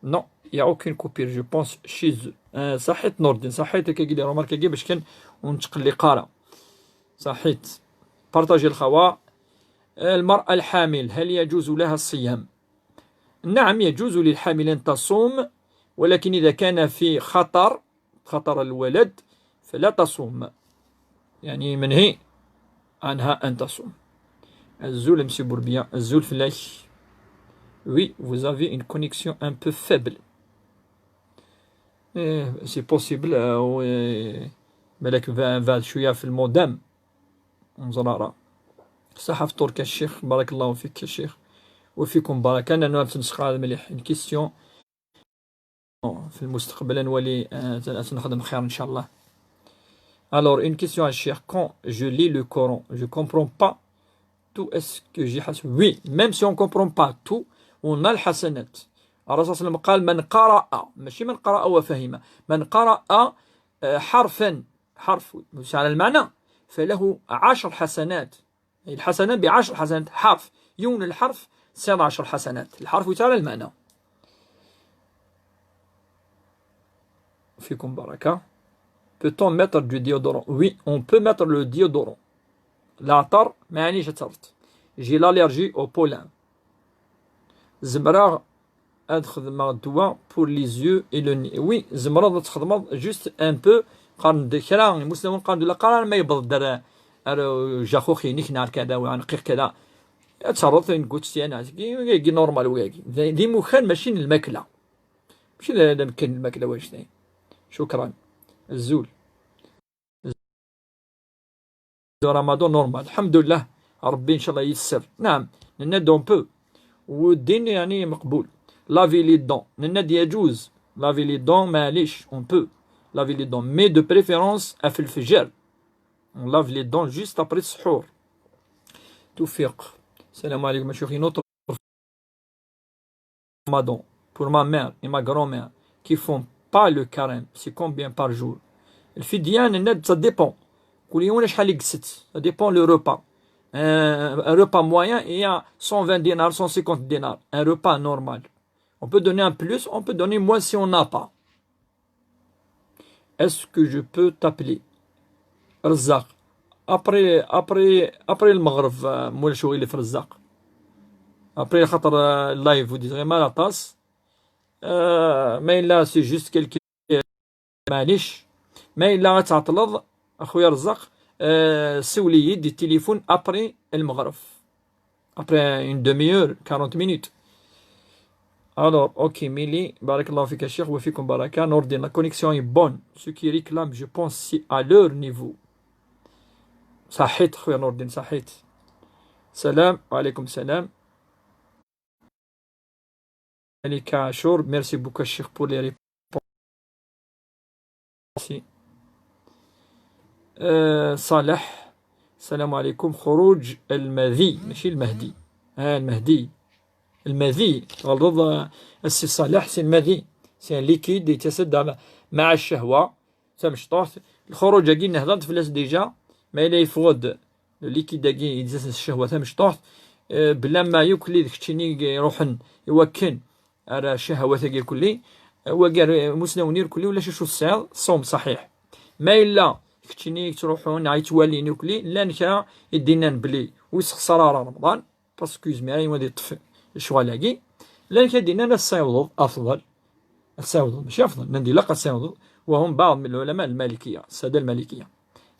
Non, il y a aucune coupure, je pense, chez eux. آه، صحيت نور الدين، صحيت كي قال لي رومارك كي باش كان ونتقل لي قارة. صحيت. Partagez الخوا. المرأة الحامل، هل يجوز لها الصيام؟ نعم، يجوز للحامل أن تصوم، ولكن إذا كان في خطر، خطر الولد، فلا تصوم. يعني منهي عنها أن تصوم. أزول أمسي بوربيا، أزول فلاك. Oui, vous avez une connexion un peu faible. إيه، c'est possible، آه، و-، بالك ب-، بعد شوية في المودم. نزرارة. صحة فطورك الشيخ، بارك الله فيك الشيخ. وفيكم بركة، أنا نفس النسخة هذا مليح. Une question. في المستقبل نولي، آه، نخدم خير إن شاء الله. Alors, une question à Cheikh. Quand je lis le Coran, je comprends pas tout est-ce que j'ai حسن. Oui, même si on comprend pas tout, on a الحسنات. الرسول صلى الله عليه وسلم قال: من قرأ، ماشي من قرأ وفهم، من قرأ، آه، حرفا، حرف على المعنى، فله عشر حسنات. الحسنة بعشر حسنات، حرف، يون الحرف، سبع عشر حسنات، الحرف يتعلى المعنى. فيكم بركة. Peut-on mettre du déodorant? Oui, on peut mettre le déodorant. العطر، ما يعنيش ترط. J'ai l'allergie au pollen. زمراغ أد خدمة دواء pour les yeux et le nez. Oui, زمراغ تخدمة juste un peu. قارن دكرا، المسلمون قارن دلا قرار ما يبض در، أر جاخوخي نكنا كذا وعنقيق كذا. تصرف نقول سيانا، كي، كي normal وياكي. ذي، ذي مخان ماشي الماكلة. ماشي لا، لا مكان الماكلة واش ثاني. شكرا. الزول. رمضان normal. الحمد لله. ربي إن شاء الله ييسر. نعم. نناد on peut. والدين يعني مقبول. Laver les dents. نناد يجوز. Laver les dents معليش. On peut. Laver les dents. Mais de préférence في الفجر. On lave les dents juste après السحور. توفيق. السلام عليكم أشيخي. Ramadan pour ma mère et ma grand-mère qui font pas le carême, c'est combien par jour? الفدية نناد، ça dépend. كل يوم شحال يقصد، ça dépend le repas. Euh, un repas moyen, il y a cent vingt dinars, cent cinquante dinars. Un repas normal. On peut donner un plus, on peut donner moins si on n'a pas. Est-ce que je peux t'appeler? رزاق. Après, après, après المغرب، آه، مولا شوقي اللي في رزاق. Après خاطر، آه، اللايف ودي غير مال عطاس. آه، ما إلا c'est juste quelques، معليش. ما إلا غتعطلض، أخويا رزاق، آه، سولي يدي التليفون après المغرب. Après une demi-heure, quarante minutes. Alors, ok, Mili, بارك الله فيك الشيخ وفيكم بركة. نور الدين, la connexion est bonne. Ceux qui réclament, je pense, c'est à leur niveau. صحيت خويا نور الدين, صحيت. سلام, وعليكم السلام. مليكة عاشور, merci beaucoup الشيخ pour les réponses. Merci. آه، صالح، السلام عليكم. خروج المذي، ماشي المهدي. آه، المهدي. المذي، تغلط، آه، السي صالح، c'est المذي. C'est un liquide يتسد مع، مع الشهوة. تمشطوحت. الخروج أكي نهضرت فلاس déjà. ما إلا يفوض le liquide أكي يتسد الشهوة تمشطوحت. آه، بلا ما يوكلي داك الشيء يروحن يوكن. ar ccahawat-agi irkelli, wagi ar imusnawen irkelli, ulac acu tesɛiḍ, ṣṣawm ṣaḥiḥ. Ma yella keččini yettruḥun neɣ yettwalin irkelli, llan kra i d-innan belli ur yessexṣar ara Remḍan, parce que yezmer ara yiwen ad yeṭṭef lecɣal-agi. Llan kra i d-innan ad tessiwḍeḍ afḍel, ad tessiwḍeḍ, mačči afḍel, nnan-d ilaq ad tessiwḍeḍ, وهم بعض من العلماء المالكية، السادة المالكية.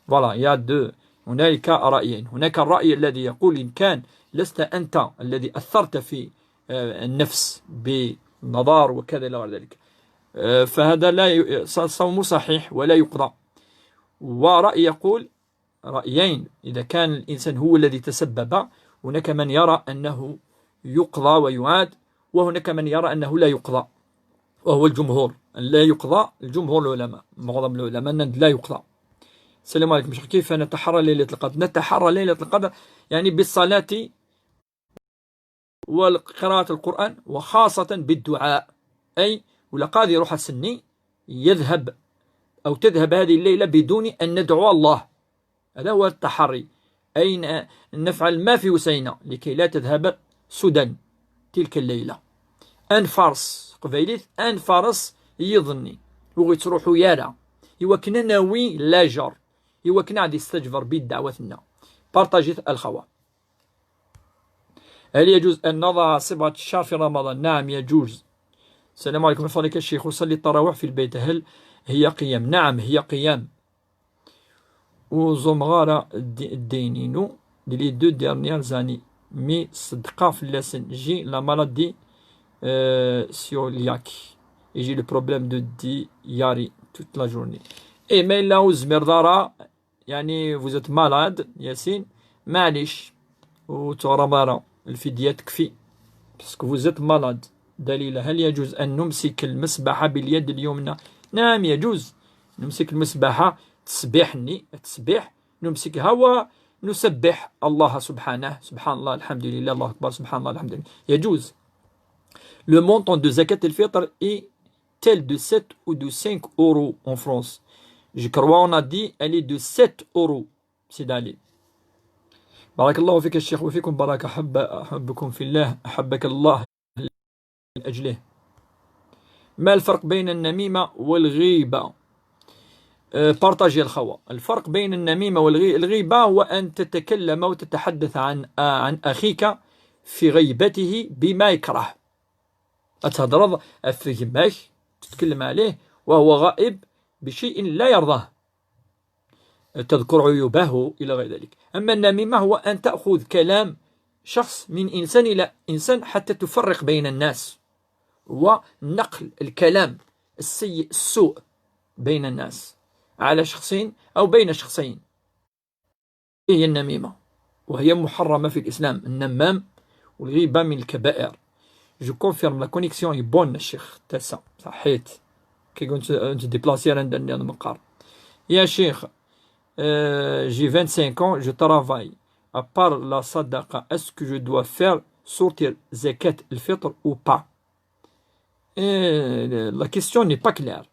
Voilà, il y a deux. هنالك رأيين. هناك الرأي الذي يقول إن كان لست أنت الذي أثرت في، آه، النفس بالنظر وكذا إلى غير ذلك، آه، فهذا لا ي-، ص-، صومه صحيح ولا يقضى. ورأي يقول، رأيين، إذا كان الإنسان هو الذي تسبب، هناك من يرى أنه يقضى ويعاد، وهناك من يرى أنه لا يقضى، وهو الجمهور. لا يقضى، الجمهور العلماء، معظم العلماء أن لا يقضى. السلام عليكم شيخ، كيف نتحرى ليلة القدر؟ نتحرى ليلة القدر يعني بالصلاة وقراءة القرآن، وخاصة بالدعاء. أي ولا قاضي يروح السني يذهب أو تذهب هذه الليلة بدون أن ندعو الله. هذا هو التحري، أي ن-، نفعل ما في وسعنا لكي لا تذهب سدى تلك الليلة. أنفرس قبيليت، أنفرس يظني وغيتروحوا يارا، يوكنا ناوي لا جر، يوكنا عاد يستجبر بالدعوة لنا. بارطاجيت الخوة. هل يجوز أن نضع صبغة الشعر في رمضان؟ نعم، يجوز. السلام عليكم، من فضلك الشيخ، أصلي التراويح في البيت، هل هي قيام؟ نعم، هي قيام. Ur ẓumeɣ ara ddi-, ddin-inu di les deux dernières années. Mi ṣeddqeɣ fell-asen, j'ai la maladie, euh, cœliaque. Et j'ai le problème de diarrhée toute la journée. Et ma yella ur tezmireḍ ara, يعني vous êtes malade, Yassine, معليش, ur teɣriḍ ara, الفدية تكفي. Parce que vous êtes malade. دليل، هل يجوز أن نمسك المسبحة باليد اليمنى؟ نعم، يجوز. نمسك المسبحة، التسبيح ني، التسبيح، نمسكها ونسبح الله سبحانه، سبحان الله، الحمد لله، الله أكبر، سبحان الله، الحمد لله. يجوز. Le montant de زكاة الفطر est tel de sept ou de cinq euros en France. Je crois on a dit elle est de sept euros. سيد علي. بارك الله فيك الشيخ، وفيكم بركة. أحب-، أحبكم في الله، أحبك الله من أجله. ما الفرق بين النميمة والغيبة؟ آه، بارطاجي الخوة. الفرق بين النميمة والغي-، الغيبة هو أن تتكلم وتتحدث عن، آه، عن أخيك في غيبته بما يكره. أتهضرض في غماك، تتكلم عليه وهو غائب بشيء لا يرضاه. تذكر عيوبه إلى غير ذلك. أما النميمة هو أن تأخذ كلام شخص من إنسان إلى إنسان حتى تفرق بين الناس، ونقل الكلام السيء السوء بين الناس على شخصين أو بين شخصين. هي النميمة، وهي محرمة في الإسلام. النمام والغيبة من الكبائر. Je confirme, la connexion est bonne الشيخ تاسا، صحيت. كي كنت، كنت ديبلاسي أنا ندير المقار. يا شيخ، euh, j'ai vingt-cinq ans, je travaille. À part la sadaqa, est-ce que je dois faire sortir زكاة الفطر ou pas? Et la question n'est pas claire.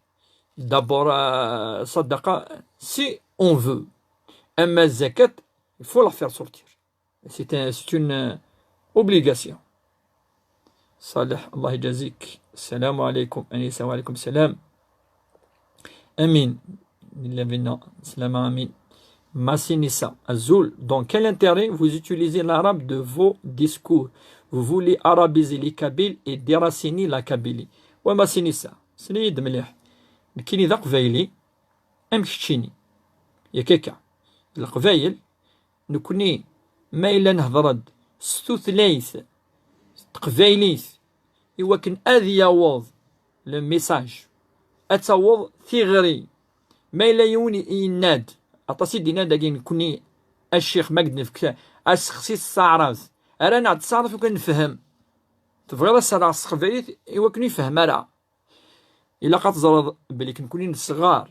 D'abord, euh, sadaqa, si on veut. أما الزكاة, il faut la faire sortir. C'est un, c'est une, euh, obligation. صالح، الله يجازيك. السلام عليكم أنيسة. وعليكم السلام. أمين. لله بنا. سلام، أمين. Massinissa. Azul. Dans quel intérêt vous utilisez l'arabe de vos discours? Vous voulez arabiser les Kabyles et déraciner la Kabylie. Wa Massinissa, sel-iyi-d mliḥ. Nekkini d aqbayli, am keččini. Yak akka. Leqbayel, nekni, ma yella nehder-d s tutlayt s teqbaylit, i wakken ad yaweḍ le message, ad taweḍ tiɣri. Ma yella yiwen i yenna-d, aṭas i d-yenna dagi nekni, a ccix, ma k-d-nefk aseqsi s taɛrabt, ara neɣ d taɛrabt ur kan nefhem. Tebɣiḍ ad s-rreɣ s teqbaylit i wakken ur yefhem ara. Ilaq ad teẓreḍ belli nekni nesɣar,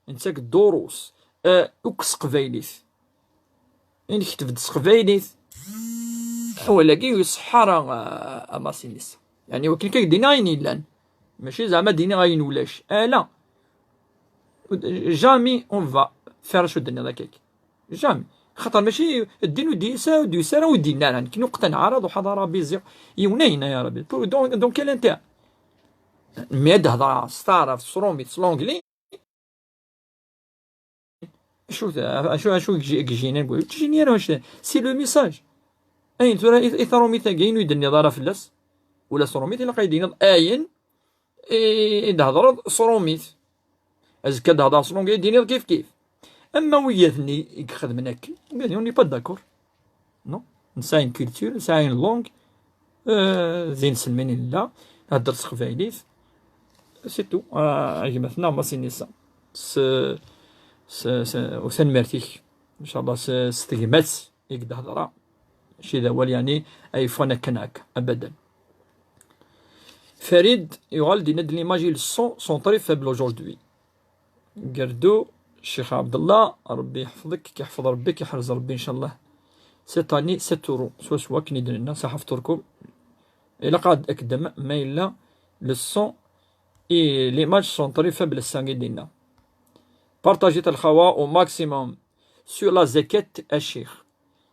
nettak ddurus, eh, akk s teqbaylit. I nekteb-d s teqbaylit, awal-agi ur iṣeḥḥa ara, a, a Massinissa. Yeɛni, wakken kan d-iniɣ ayen yellan. Mačči zeɛma d-iniɣ ayen ulac. Ala. Jamais on va faire acu d-tenniḍ akka. Jamais. Xaṭer mačči ddin ur d-yusa, ur d-yusa ara, ur d-yenna ara. Nekni ur qtanaɣ ara d uḥaḍar arabi, ziɣ yiwen ayen, ya Rabbi. Pour, donc, donc quel intérêt? Mi ad d-hedreɣ s taɛrabt, s trumit, s l'anglais, acu, acu, acu i yejjin, ur ttjin ara wacden. C'est le message. Ayen tura i, i trumit-agi, ayen ur d-tenniḍ ara fell-as, ula s trumit, ilaq ad d-tiniḍ ayen i, i d-hedreḍ s trumit. Azekka ad d-hedreḍ s l'anglais, ad d-tiniḍ kif kif. Ama wiyaten i, i ixedmen akken, wiyaten, on n'est pas d'accord. Non? Nesɛa une culture, nesɛa une langue, euh, d inselmen i nella, nhedder s teqbaylit, c'est tout. Ah, a gma-tneɣ Masinisa. S, s, s, u tanemmirt-ik, ncallah s, s tegmat i k-d-hedreɣ. Mačči d awal, yeɛni, ay yeffɣen akken akka, abadan. Farid yuɣal-d yenna-d: l'image et le son sont très faibles aujourd'hui. Gerdu, Ccix Ɛebdellah, Ṛebbi yeḥfeḍ-ik, k-iḥfeḍ Ṛebbi, k-iḥrez Ṛebbi, ncallah. Cette année, sept euros, swaswa akken i d-nenna, saḥafturkum. Ilaq ad d-akdem ma yella le son et l'image sont très faibles, ass-a i d-yenna. Partagez a lxawa au maximum sur la zekat a ccix.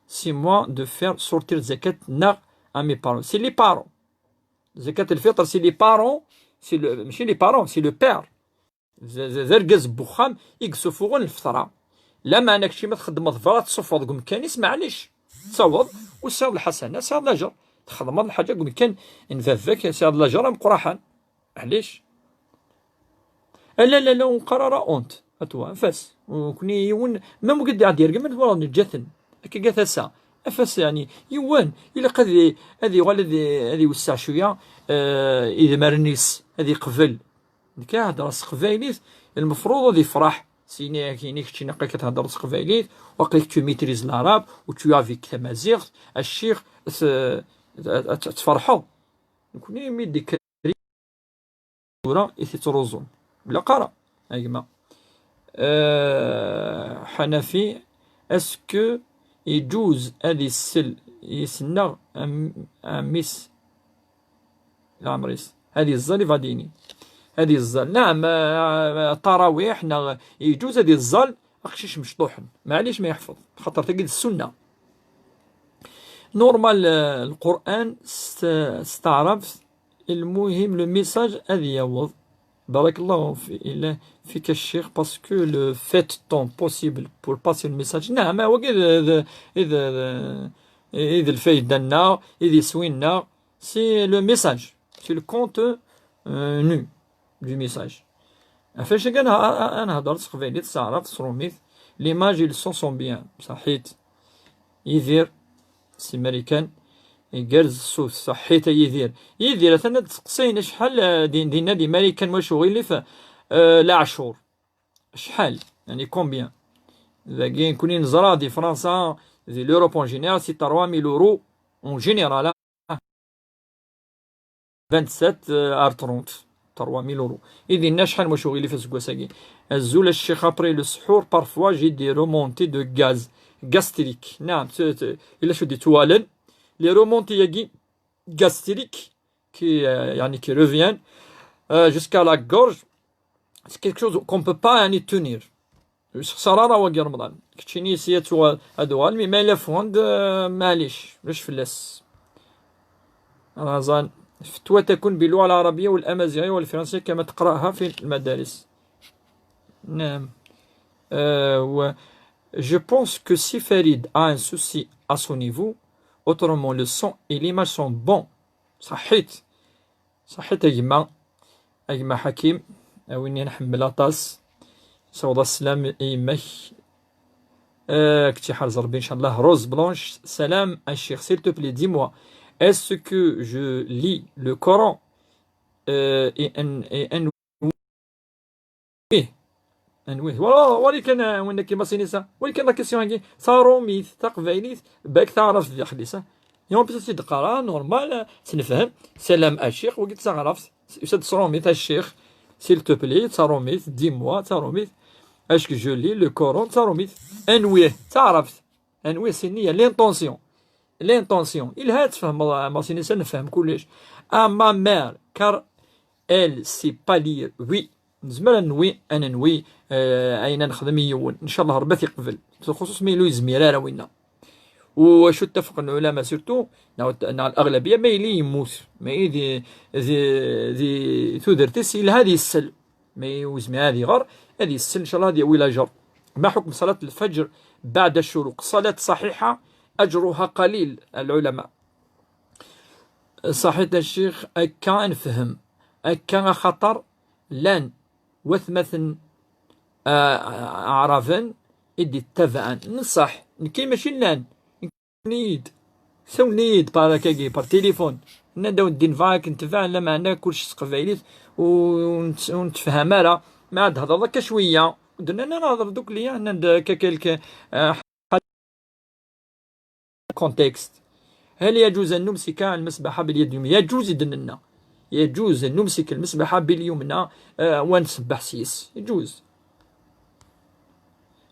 C'est moi de faire sortir zekat neɣ à mes parents. C'est les parents. Zekat lfitr, c'est les parents, c'est le, mačči les parents, c'est le père. D, d, d argaz n wexxam i yessufuɣen lfeṭra. Lameɛna kečči ma txeddmeḍ berra, tessuffuɣeḍ deg umkan-is, maɛlic. Tettaweḍ, u tesɛiḍ lḥasana, tesɛiḍ lajer. Txedmeḍ lḥaǧa deg umkan n baba-k, tesɛiḍ lajer ameqqraḥan. Maɛlic. Ala, la, la, ur neqqar ara honte. Atwa, af-as. Nekni yiwen, même wigad i d-iɛeddi yergem, ad walaɣ neǧǧa-ten. Akka ga tasa. Af-as, yeɛni, yiwen, ilaq ad i-, ad yuɣal ad i-, ad iwesseɛ cwiya, eh, idmaren-is, ad iqbel. Nekk ad heddreɣ s teqbaylit, lmefruḍ ad ifreḥ. Sini akini kečč ilaq ad theddreḍ s teqbaylit, waqil tu maîtrises l'arabe, ou tu as vécu tamaziɣt, a ccix, t-, t-, t-, tferḥeḍ. Nekni mi d-ikker tura i t-ittruẓun. Ur ilaq ara, a gma. Euh, Ḥanafi, est-ce que iǧuz ad isel yis-nneɣ am-, a mmi-s leɛmer-is? Ad iẓẓal, i vadini. Ad iẓẓal. Naɛam, euh, tarawiḥ, neɣ iǧuz ad iẓẓal aqcic mecṭuḥen. Maɛlic ma yeḥfeḍ. Xaṭer tagi d ssunna. Normal, euh, Lqur'an s, s taɛrabt, المهم le message ad yaweḍ. Barakallahu fi, ila, fik a ccix, parce que le fait tant possible pour passer le message. Naɛam, wagi d, d, d, d, d lfayda-nneɣ, d iswi-nneɣ, c'est le message, c'est le contenu du message. Ɣef wacu kan, a, a, a nhedder s teqbaylit, s taɛrabt, s trumit. L'image et le son sont bien. Saḥit. Yidir, si Marikan, igerrez ṣṣut, saḥit a Yidir. Yidir, atan ad d-steqsayen acḥal, eh, di, dinna di Marikan, wacu ɣilif, eh, leɛcur. Acḥal? Yeɛni combien? Dagi, nekni neẓra di Fransa, di l'Europe en général, c'est trois mille euros en général. Vingt-sept, euh, ar trente, trois mille euros. I dinna acḥal n wacu ɣilif aseggas-agi? Azul a ccix, après le sḥur, parfois j'ai des remontées de gaz gastrique. Naɛam, t-, t-, ila cu d-ittwalen. Les remontées-agi gastriques qui, euh, yeɛni qui reviennent, euh, jusqu'à la gorge. C'est quelque chose qu'on peut pas, yeɛni, tenir. Ur yessexṣar ara wagi Remḍan. Keččini si ad tuɣal, ad uɣal, mi ma yella fond, euh, maɛlic, ulac fell-as. Remḍan, فتوى تكون باللغة العربية والأمازيغية والفرنسية كما تقرأها في المدارس. نعم. Euh, و-, je pense que si Farid a un souci à son niveau, autrement le son et l'image sont bons. Saḥit. Saḥit a gma, a gma Ḥakim, a win i nḥemmel aṭas. Sawḍ sslam i yemma-k. Euh, kečč iḥrez Rebbi, ncallah. Rose Blanche, salam a ccix, s'il te plaît, dis-moi, est-ce que je lis le Coran, euh, et un, et un Ih. Anwi? Wala, wali kan, ah, win akka Masinisa. Wali kan la question-agi. Tarumit, taqbaylit, bak taɛrabt d axlis, ah. Yawan bisa si d-qqareɣ, normal, ah, tnefhem. Salam a ccix, wagi d taɛrabt. Yusa-d s trumit, a ccix. S'il te plaît, tarumit, dis-moi, tarumit. Est-ce que je lis le Coran, tarumit. Anwi, taɛrabt. Anwi, c'est nniya, l'intention. L'intention. Ilha ad tfehmeḍ, ah, Masinisa, nefhem kullec. Ah, ma mère, car elle sait pas lire. Oui. Nezmer ad nwi, ad nenwi, eh, ayen ad nexdem i yiwen. Ncallah Rebbi ad t-iqbel. Xuṣuṣ mi ur yezmir ara winna. Wacu ttafaqen lɛulama surtout, neɣ, neɣ الأغلبية, ma yili yemmut, ma yili di, di, di tudert-is, yelha ad yessel. Ma yezmer ad iɣer, ad yessel, إن شاء الله ad yawi lajer. ما حكم صلاة الفجر بعد الشروق؟ صلاة صحيحة أجرها قليل العلماء. Ṣaḥit a ccix, akka ad nefhem. Akka axaṭer llan watmaten, ah, aɛraben i d-ittabaɛen. Nṣaḥ, nekki mačči llan. Sawlen-iyi-d, sawlen-iyi-d par akkagi, par téléphone. Nnan-d awen-d-inva akken tebɛen, lameɛna kullec s teqbaylit u, u nt-, ur nettefham ara. Ma ad d-hedreḍ akka cwiya, ur d-nnan ara hedreḍ ddukkli, nnan-d akka quelque, ah, contexte. هل يجوز أن نمسك المسبحة باليد اليمنى؟ يجوز i d-nenna. يجوز أن نمسك المسبحة باليمنى, euh, ونسبح s yes. يجوز.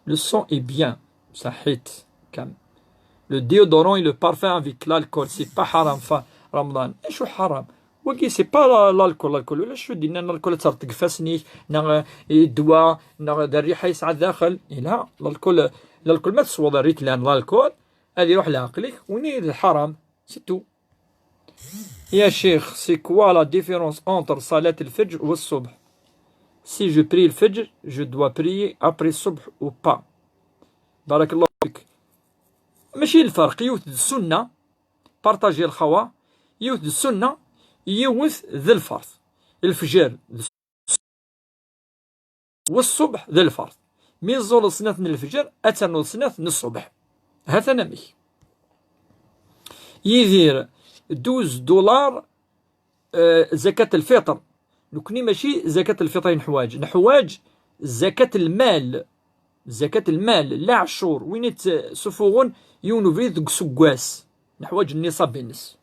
Le son est bien. صحيت كم. Le déodorant et le parfum avec l'alcool, c'est pas حرام في رمضان. ايش حرام؟ Wagi, c'est pas la-, l'alcool, l'alcool. Ulac acu d-yennan l'alcool ad terreḍ deg ifassen-ik, neɣ, eh, ddwa, neɣ d rriḥa yesɛa daxel. Yelha, l'alcool, l'alcool ma tesweḍ rriḥa n l'alcool, ad iruḥ leɛqel-ik, wini d lḥaram. C'est tout. يا شيخ, c'est quoi la différence entre صلاة الفجر والصبح? Si je prie الفجر, je dois prier après الصبح ou pas? بارك الله فيك. ماشي الفرق, yiwet d السنة, partager الخوا, yiwet d السنة, yiwet d الفرض. الفجر d السنة, والصبح d الفرض. Mi tẓuleḍ snat n lefjer, ad ternuḍ snat n ṣṣbeḥ. Ha-t-an amek. Yidir, douze dollars, euh, زكاة الفطر. Nekni mačči زكاة الفطر i neḥwaǧ. Neḥwaǧ زكاة المال. زكاة المال, la ɛecur, win i tt-, sufuɣen yiwen ubrid deg useggas. Neḥwaǧ nniṣab-ines.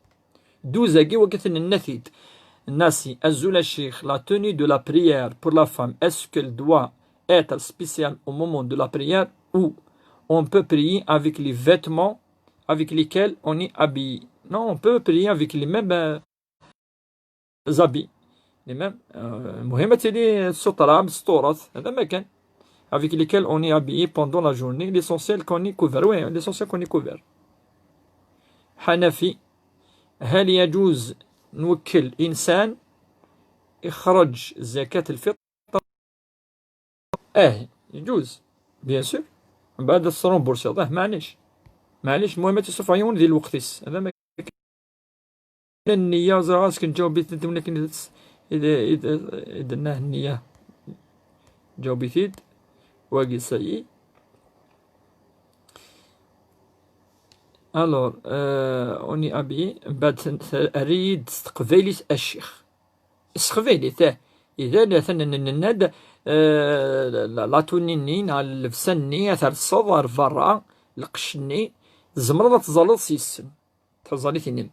Douze-agi, wagi t-nenna-t-id. Nasi, azul a ccix, la tenue de la prière pour la femme, est-ce qu'elle doit être spéciale au moment de la prière ou on peut prier avec les vêtements avec lesquels on est habillé? Non, on peut prier avec les mêmes, euh, habits. Les mêmes, euh, المهم تيلي سترة, مستورة, هذا ما كان. Avec lesquels on est habillé pendant la journée, l'essentiel qu'on est couvert. Oui, l'essentiel qu'on est couvert. حنفي, هل يجوز نوكل إنسان يخرج زكاة الفطر؟ آه, يجوز, bien sûr. من بعد تسرمبورسيض, آه, معليش. معليش, المهم تصرف عيون ذي الوقت. هذا ما النية, زرا اسكن جاوبيت انت, ولكن إذا, إذا, إذا, إذا النية جاوبيتيد, واقي سايي. Alors, euh, on est habillé. بعد سن-، ريد تقبيلي الشيخ. S teqbaylit, ah. Idan, atan n-, n-, nenna-d, eh, la, la tenue-nni, neɣ llebsa-nni, ad terseḍ ar berra, lqecc-nni, tzemreḍ ad teẓẓaleḍ s yes-sen. Taẓallit-inem.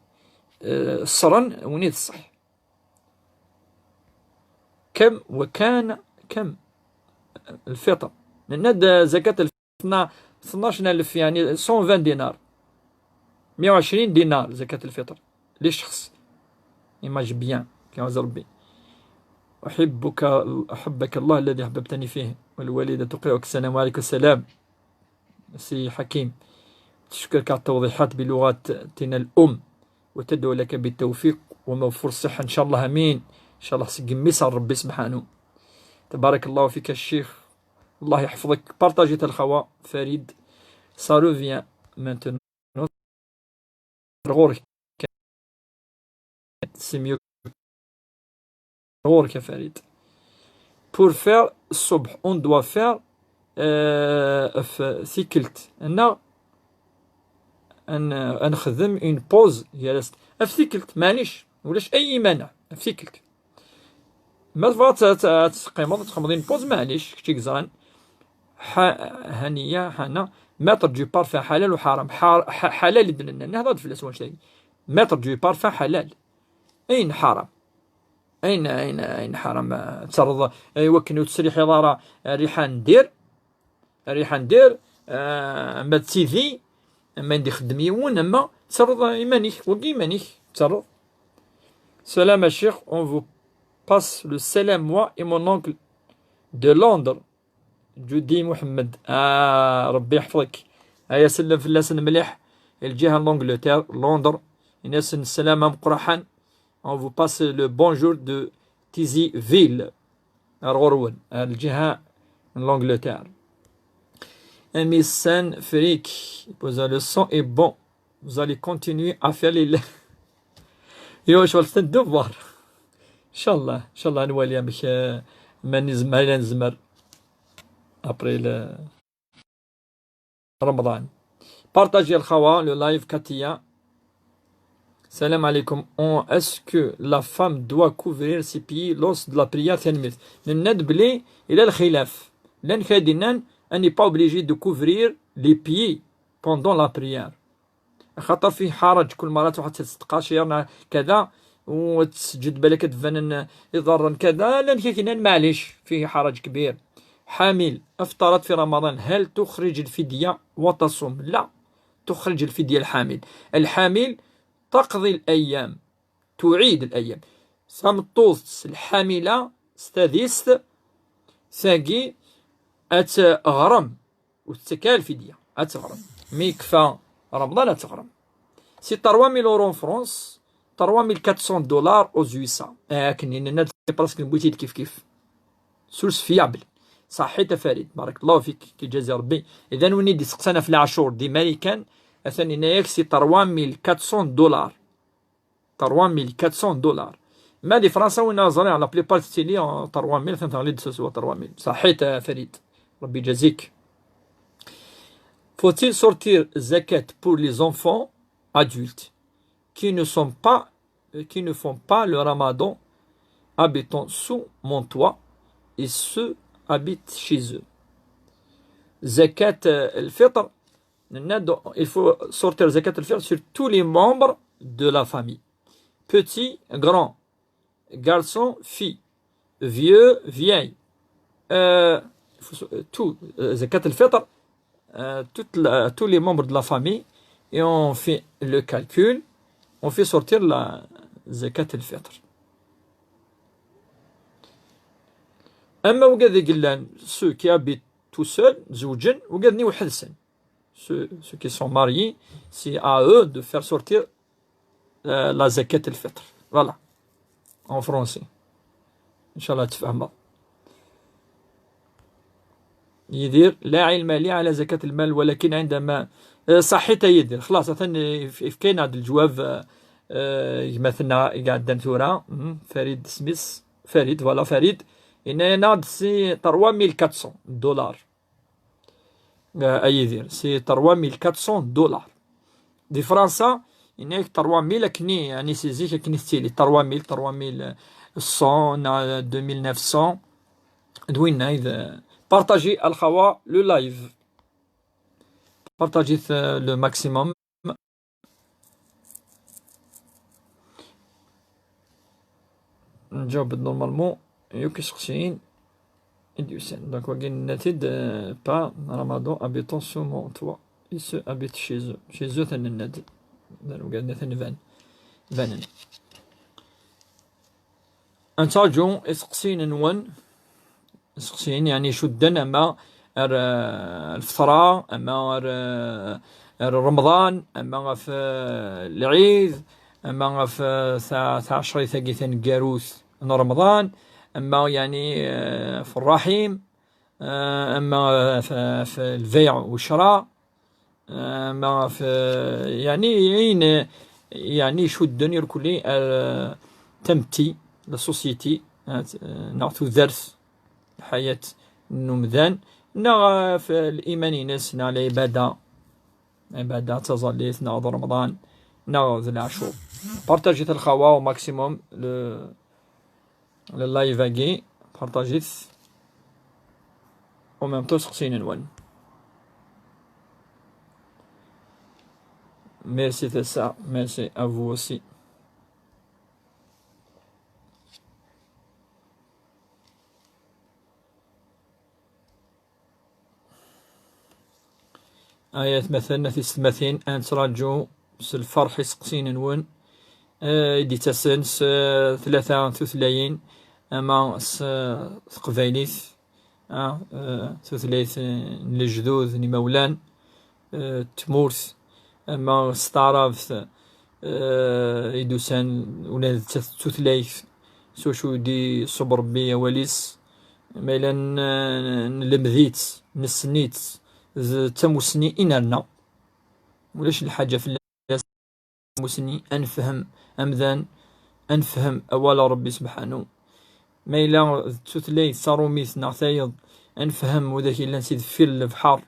Eh, ṣṣren, win i d ṣṣeḥ. كم وكان كم الفطر. Nenna-d, eh, zakat اثنا-، اثناش ألف, يعني, cent vingt دينار. مية وعشرين دينار زكاة الفطر لشخص. Image bien, كيعوز ربي. أحبك، أحبك الله الذي أحببتني فيه، والوالدة تقرئك السلام. وعليكم السلام سي حكيم. تشكرك على التوضيحات بلغتنا الأم، وتدعو لك بالتوفيق وموفور الصحة إن شاء الله، آمين. إن شاء الله سقميس ربي سبحانه. تبارك الله فيك الشيخ. الله يحفظك. Partagez الخوا فريد. Ça revient maintenant. غورك. C'est mieux. غورك يا فريد. Pour faire الصبح, on doit faire, euh, في tikkelt. أن، أن، أن نخدم une pause. يا لاست. في tikkelt, معليش. ولاش أي مانع. في tikkelt. ما تبغى ت-، ت-، تقيمض، تخمضين بوز، معليش، كتشي كزران. ح-، هنية، هنا. Mettre du parfum حلال وحرام. حار-، ح-، حلال يدنا. نهضر في الأسوان شيء. Mettre du parfum حلال. أين حرام؟ أين، أين، أين حرام؟ آه، تسرض، أي وكن وتسريح يضارة، آه، ريحان دير. ريحان دير، آه، أما تسيدي، أما ندي خدم يون، أما تسرض إيمانيك، وقي إيمانيك، تسرض. سلام الشيخ, on vous passe le salam, moi et mon oncle de Londres, جودي محمد. آه، ربي يحفظك. هيا سلم في اللسن مليح. Lǧiha n l'Angleterre, Londres, ini-asen ssalam ameqqran. On vous passe le bonjour de Tizi Ville. Ar ɣur-wen, ar lǧiha n l'Angleterre. Amissen Frik, posa le son est bon. Vous allez continuer à faire les... Yo, je vais le devoir. Inchallah, inchallah, نوالي avec, euh, ما نزم-، ما نزمر. Après le Ramadan. Partagez الخوا, le live, Katia. Salam alaikum. On, est-ce que la femme doit couvrir ses pieds lors de la prière? Tanemmirt. Nenna-d belli yella lxilaf. Llan kra d-yennan, on n'est pas obligé de couvrir les pieds pendant la prière. Xaṭer fi ḥaraǧ, kul mara tṛuḥ ad tqacir neɣ kada, u tseǧǧed balak ad d-banen iḍarren kada, llan kra yennan maɛlic, fi ḥaraǧ kbir. حامل أفطرت في رمضان، هل تخرج الفدية وتصوم؟ لا، تخرج الفدية الحامل. الحامل تقضي الأيام، تعيد الأيام. Tameṭṭut lḥamila s tadist, tagi ad teɣrem, ur tettak ara lfidya, ad teɣrem. Mi yekfa Remḍan ad teɣrem. C'est trois mille euros en France, trois mille quatre cents dollars aux U S A. Akken i nenna, c'est presque n bwitin kif kif. Source fiable. Ṣaḥit a Farid, barakallahu fik, k-iǧazi Rebbi. Idan win i d-iseqsan ɣef leɛcur di Marikan, atan yenna-yak c'est trois mille quatre cents dollars. Trois mille quatre cents dollars. Ma di Fransa win ur ẓriɣ, la plupart tettili, euh, trois mille, atan teɣli-d s wa trois mille. Ṣaḥit a Farid, Rebbi iǧazik. Faut-il sortir zakat pour les enfants adultes qui ne sont pas, euh, qui ne font pas le ramadan, habitant sous mon toit, et ceux habitent chez eux? Zakat, euh, al-fitr, nenna-d, il faut sortir zakat al-fitr sur tous les membres de la famille. Petit, grand, garçon, fille, vieux, vieille. Euh, il faut so-, tout, euh, zakat al-fitr, euh, toute la, tous les membres de la famille, et on fait le calcul, on fait sortir la zakat al-fitr. Ama wigad i yellan, ceux qui habitent tout seuls, zewǧen, wigad-nni weḥd-sen. Ceux, ceux qui sont mariés, c'est à eux de faire sortir, euh, la zakat al-fitr. Voilà. En français. Inchallah, tfehmeḍ. Yidir, لا علم لي على زكاة المال، ولكن عندما, euh, ṣaḥit a Yidir. Xlaṣ, atan if-, ifka-aneɣ-d lǧwab, euh, euh, gma-tneɣ i iɛeddan tura. Mhm. Farid, isem-is Farid, voilà, Farid. Yenna-aneɣ-d c'est trois mille quatre cents dollars. Euh, a Yidir, c'est trois mille quatre cents dollars. Di Fransa, yenna-yak trois mille akken i, yeɛni si zik akken i tettili, trois mille, trois mille cent, neɣ deux mille neuf cents. D winna i d, partagez a lxawa le live. Partagez, euh, le maximum. Nǧaweb-d normalement yakk iseqsiyen i d-yusan. Donc, wagi nenna-t-id, euh, pas Ramadan habitant sous mon toit. Il se habite chez eux. Chez eux, atan nenna-d. Dan wagi nenna-t-id ban. Banen. Ad nettaǧu iseqsiyen-nwen. Iseqsiyen, yeɛni, icudden ama ar, eh, lfeṭra, ama ar, eh, ar Remḍan, ama ɣef, eh, lɛid, ama ɣef, eh, ta-, taɛecrit-agi taneggarut n Remḍan, ama, yeɛni, eh, ɣef ṛṛaḥim, eh, ama ɣef, ɣef lbeyɛ u ccra. Eh, ma ɣef, eh, yeɛni, ayen, yeɛni icudden irkelli ar, eh, tametti, la société, eh, neɣ tudert, lḥayat n umdan, neɣ ɣef liman-ines, neɣ lɛibada, lɛibada d taẓallit, neɣ d Remḍan, neɣ d leɛcur. Partagez a lxawa au maximum le le live-agi, partagez-t. En même temps, iseqsiyen-nwen. Merci Tessa, merci à vous aussi. Ay atmaten, a tisetmatin, ad nettraǧu s lferḥ iseqsiyen-nwen, eh, i d-yettasen s, eh, tlata tutlayin, ama s, eh, teqbaylit, ah, eh, tutlayt, eh, n lejdud, n imawlan, eh, tmurt, ama s taɛrabt, eh, i d-usan, ula d ta-, tutlayt, s wacu i d-iṣubb Rebbi awal-is, ma yella n-, nlemd-itt, nessen-itt, d tamussni i nerna. Ulac lḥaǧa fell-as, tamussni, ad nefhem amdan, ad nefhem awal n Rebbi sebḥanu. Ma yella d tutlayt tarumit neɣ tayeḍ, ad nefhem widak yellan si deffir lebḥer,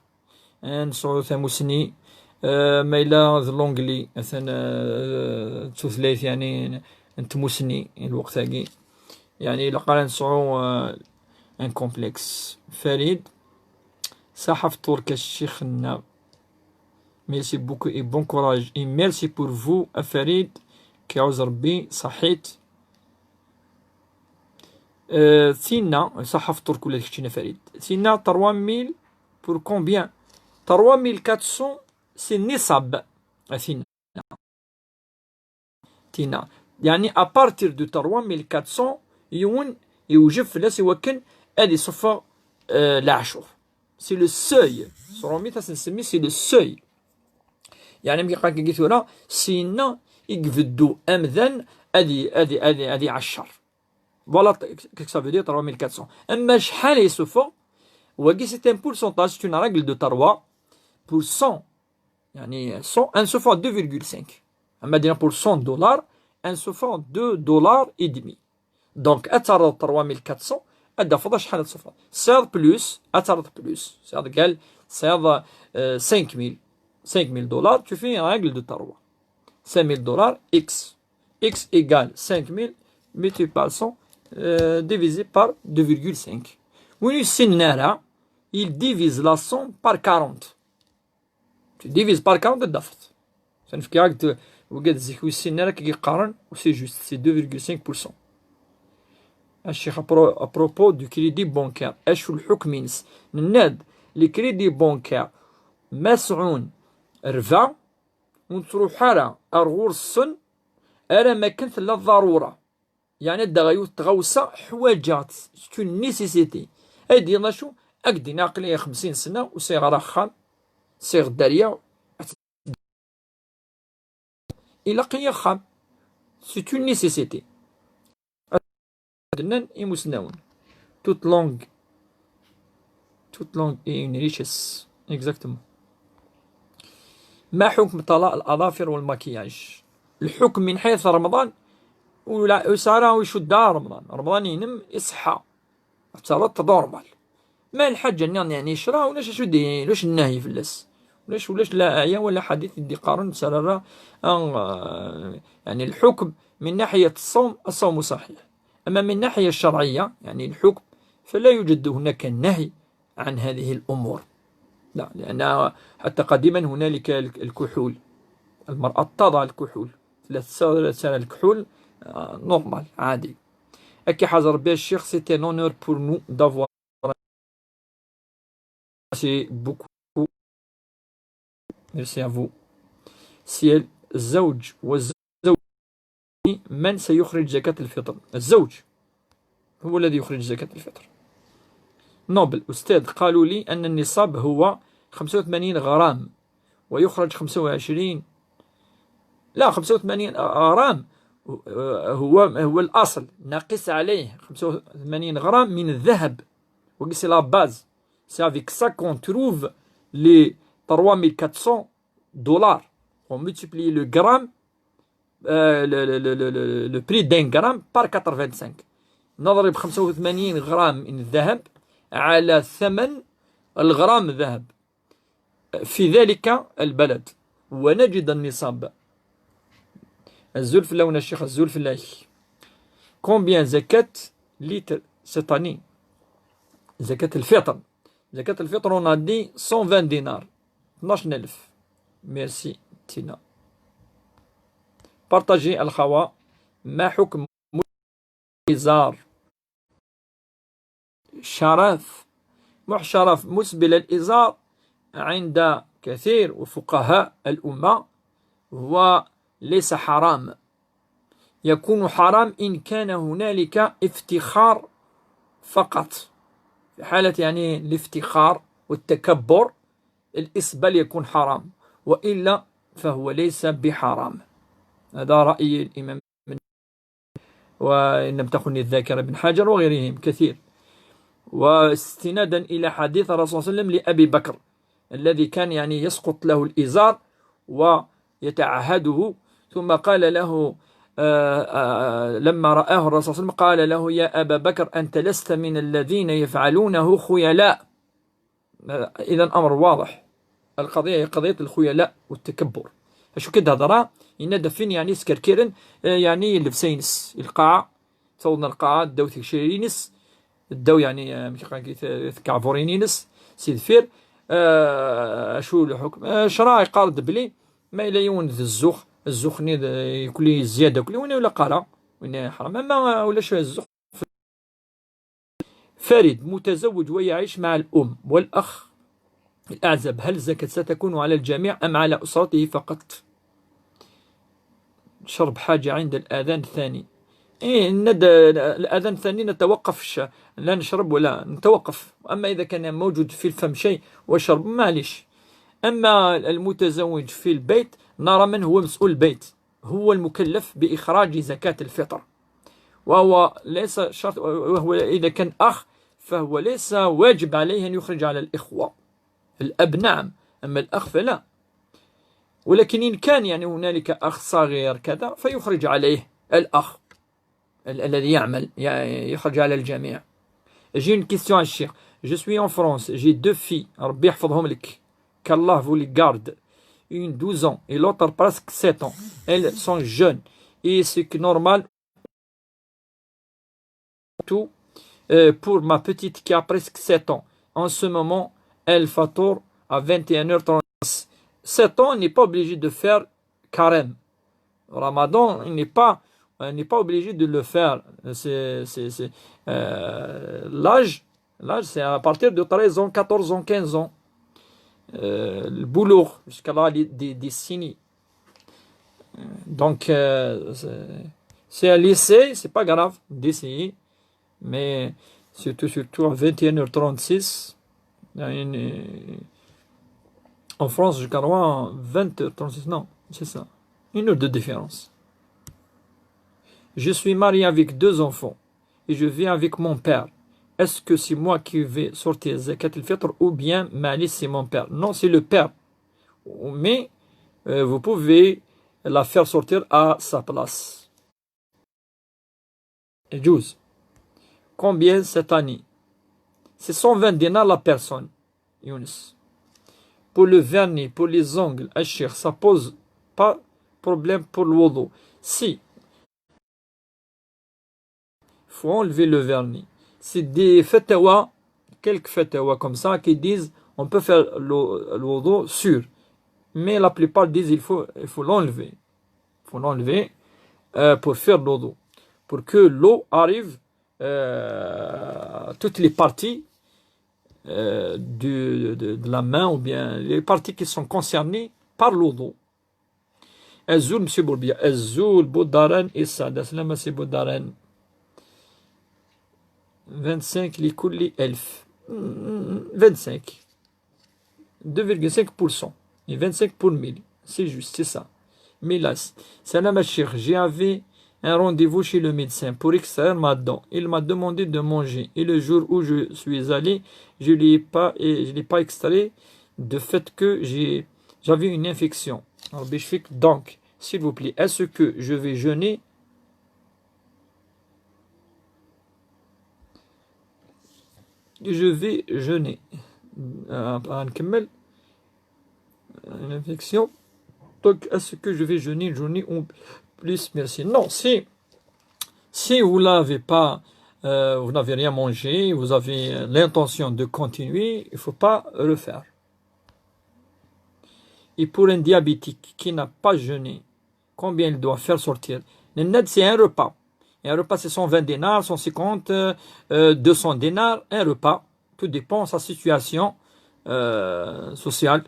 ad nesɛu tamussni. Eh, ma yella d l'anglais, atan, eh, d tutlayt, yeɛni, n tmussni, i lweqt-agi. Yeɛni, ilaq ara nesɛu, eh, un complexe. Farid, saḥa fṭur-k a ccix-nneɣ. Merci beaucoup et bon courage. Et merci pour vous, a Farid. K-, iɛuzz Rebbi, ṣaḥit. Euh, tinna, saḥa fṭur-k ula d keččina Farid. Tinna, trois mille pour combien? Trois mille quatre cents, c'est nisab. A tinna. Tinna. Yeɛni, à partir de trois mille quatre cents, yiwen yewjeb fell-as i wakken ad isuffeɣ, euh, leɛcur. C'est le seuil. S trumit ad s-nsemmi, c'est le seuil. Yeɛni, mi yeqqar-agi tura, syenna i ibeddu amdan ad i-, ad i-, ad i-, ad iɛeccer. Voilà, qu'est-ce que ça veut dire, trois mille quatre cents. Ama acḥal i isuffeɣ, wagi, c'est un pourcentage, c'est une règle de trois pour cent. Yeɛni, cent, ad nsuffeɣ deux virgule cinq. Ama dina pour cent dollars, ad nsuffeɣ deux dollars et demi. Donc, ad terreḍ trois mille quatre cents, ad d-tafeḍ acḥal ad tsuffɣeḍ. Tesɛiḍ plus, ad terreḍ plus. Tesɛiḍ égal, tesɛiḍ, euh, cinq mille. Cinq mille dollars, tu fais une règle de trois. Cinq mille dollars, X. X égale cinq mille multiplié par cent, euh, divisé par deux virgule cinq. Win ur yessinen ara, il divise la somme par quarante. Tu divises par quarante, ad d-tafeḍ. Ad nefk-ak-d, wigad zik ur yessinen ara, akka i qqaren, c'est juste, c'est deux virgule cinq pour cent. A ccix, à pro-, à propos du crédit bancaire, acu lḥukm-ines? Nenna-d, le crédit bancaire, ma sɛun rrba, ur nettruḥ ara ar ɣur-sen, ara ma kan tella ḍarura. Yeɛni ad d-aɣeɣ yiwet tɣawsa, ḥwaǧeɣ-tt, c'est une nécessité. Ay d-yenna acu? Ad k-d-iniɣ aql-i xemsin sna ur sɛiɣ ara axxam, sɛiɣ dderya. Ilaq-iyi axxam. C'est une nécessité. Ad d-nnan imusnawen. Toute langue, toute langue est une richesse. Exactement. ما حكم طلاء الأظافر والمكياج؟ الحكم من حيث رمضان ولا أسارة ويشدها رمضان. رمضان ينم يصحى. Ad terreḍ normal. Ma lḥaǧa-nni, yeɛni, ccreɛ ulac acu di, ulac nnehyi fell-as. Ulac, ulac la aya wala ḥadit i d-iqqaren ur nettara ara, ah, yeɛni, الحكم من ناحية الصوم، الصوم صحيح. أما من ناحية الشرعية، يعني الحكم، فلا يوجد هناك نهي عن هذه الأمور. لا، لأن حتى قديما هنالك الك-، الكحول. المرأة تضع الكحول. لا تسال، لا تسال الكحول، آه، normal، عادي. أكي حاجة ربي الشيخ، c'est un honneur pour nous d'avoir. Merci beaucoup. Merci à vous. سي الزوج والزوج، من سيخرج زكاة الفطر؟ الزوج هو الذي يخرج زكاة الفطر. نوبل، أستاذ، قالوا لي أن النصاب هو خمسة وثمانين غرام ويخرج خمسة وعشرين، لا، خمسة وثمانين غرام هو، هو الأصل، نقص عليه خمسة وثمانين غرام من الذهب. وقيس la base. C'est avec ça qu'on trouve les trois mille quatre cents dollars. On multiplie le gramme, euh, le, le, le, le, le, le prix d'un gramme par quatre-vingt-cinq. نضرب خمسة وثمانين غرام من الذهب على ثمن الغرام ذهب في ذلك البلد ونجد النصاب. Azul fell-awen a ccix, azul fell-ak. Combien زكاة litre cette année؟ زكاة الفطر. زكاة الفطر, on a dit cent vingt dinars. اثناش ألف. Merci, Tina. Partagez الخوا. ما حكم الإزار؟ شرف. مح شرف مسبل الإزار عند كثير وفقهاء الأمة هو ليس حرام، يكون حرام إن كان هنالك افتخار فقط. في حالة، يعني، الافتخار والتكبر، الإسبال يكون حرام، وإلا فهو ليس بحرام. هذا رأي الإمام، وإن لم تخني الذاكرة، ابن حجر وغيرهم كثير. واستنادا إلى حديث الرسول صلى الله عليه وسلم لأبي بكر الذي كان يعني يسقط له الإزار ويتعهده، ثم قال له، آه، آه، لما رآه الرسول صلى الله عليه وسلم قال له: "يا أبا بكر، أنت لست من الذين يفعلونه خيلاء." آه، إذا أمر واضح، القضية هي قضية الخيلاء والتكبر. Acu k-id-hedreɣ, yenna-d ɣef win yeɛni yeskerkiren, eh, yeɛni llebsa-ines, lqaɛa, ttawḍen ɣer lqaɛa, ddaw tigecrar-ines, ddaw yeɛni, eh, amek i qqaren, tkeɛburin-ines si deffir. Eh, acu lḥukm? Eh, ccṛeɛ yeqqar-d belli ma yella yiwen d zzux, zzux-nni d, yekli zzyada, akli win ur ilaq ara, win yeḥṛam. Ama, eh, ulac zzux. فريد متزوج ويعيش مع الأم والأخ الأعزب، هل الزكاة ستكون على الجميع أم على أسرته فقط؟ شرب حاجة عند الأذان الثاني. إيه، ند-، الأذان الثاني نتوقف، لا نشرب ولا نتوقف. أما إذا كان موجود في الفم شيء وشرب، معليش. أما المتزوج في البيت، نرى من هو مسؤول البيت، هو المكلف بإخراج زكاة الفطر، وهو ليس شرط، وهو إذا كان أخ فهو ليس واجب عليه أن يخرج على الإخوة. الأب نعم، أما الأخ فلا. ولكن إن كان يعني هنالك أخ صغير كذا فيخرج عليه الأخ ال-، الذي يعمل، ي-، يخرج على الجميع. J'ai une question, الشيخ. Je suis en France, j'ai deux filles, ربي يحفظهم لك، qu'Allah vous les garde. Une douze ans et l'autre presque sept ans. Elles sont jeunes et c'est que normal tout, euh, pour ma petite qui a presque sept ans. En ce moment, elle fatour à vingt et une heures trente. Sept ans n'est pas obligé de faire carême. Ramadan, il n'est pas, euh, n'est pas obligé de le faire. C'est, c'est, c'est, euh, l'âge, l'âge, c'est à partir de treize ans, quatorze ans, quinze ans. Euh, البلوغ, jusqu'à l'âge des, des, des signes. Donc, euh, c'est, c'est un lycée, c'est pas grave d'essayer. Mais surtout, surtout à vingt et une heures trente-six, il y a une, en France, je crois, vingt heures trente-six, non, c'est ça. Une heure de différence. Je suis marié avec deux enfants et je vis avec mon père. Est-ce que c'est moi qui vais sortir zakat al-fitr ou bien Malik, c'est mon père? Non, c'est le père. Mais, euh, vous pouvez la faire sortir à sa place. يجوز. Combien cette année? C'est cent vingt dinars la personne, Younes. Pour le vernis, pour les ongles, الشيخ, ça pose pas problème pour le wudu? Si. Faut enlever le vernis. C'est des fatawa, quelques fatawa comme ça qui disent on peut faire le, le wudu sûr. Mais la plupart disent il faut, il faut l'enlever. Faut l'enlever, euh, pour faire le wudu. Pour que l'eau arrive, euh, à toutes les parties, euh, du, de, de la main ou bien les parties qui sont concernées par le wudu. Azul, monsieur Bourbiya. Azul, Boudaran et Sada. Salam, monsieur Boudaran. Vingt-cinq لكل ألف. Vingt-cinq. Deux virgule cinq pour cent et vingt-cinq pour mille. C'est juste, c'est ça. Milas. Salam al-Cheikh, j'avais un rendez-vous chez le médecin pour extraire ma dent. Il m'a demandé de manger. Et le jour où je suis allé, je l'ai pas, et je l'ai pas extrait de fait que j'ai, j'avais une infection. ربي يشفيك. Donc, s'il vous plaît, est-ce que je vais jeûner? Je vais jeûner. آه، نكمل. Une infection. Donc, est-ce que je vais jeûner une journée ou plus? Merci. Non, si, si vous n'avez pas, euh, vous n'avez rien mangé, vous avez l'intention de continuer, il faut pas refaire. Et pour un diabétique qui n'a pas jeûné, combien il doit faire sortir? Nenna-d, c'est un repas. Et un repas, c'est cent vingt dinars, cent cinquante, euh, euh, deux cents dinars, un repas. Tout dépend de sa situation, euh, sociale.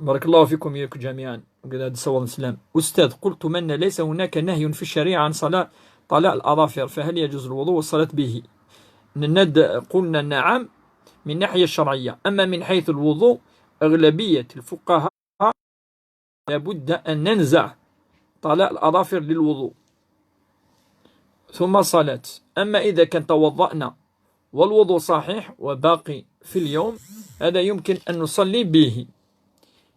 بارك الله فيكم ياك جميعا. قاعد هاد الصور السلام. أستاذ، قلت من ليس هناك نهي في الشريعة عن صلاة طلاء الأظافر، فهل يجوز الوضوء والصلاة به؟ Nenna-d, قلنا نعم من ناحية شرعية، أما من حيث الوضوء أغلبية الفقهاء لابد أن ننزع طلاء الأظافر للوضوء ثم صلاة. أما إذا كان توضأنا والوضوء صحيح وباقي في اليوم، هذا يمكن أن نصلي به.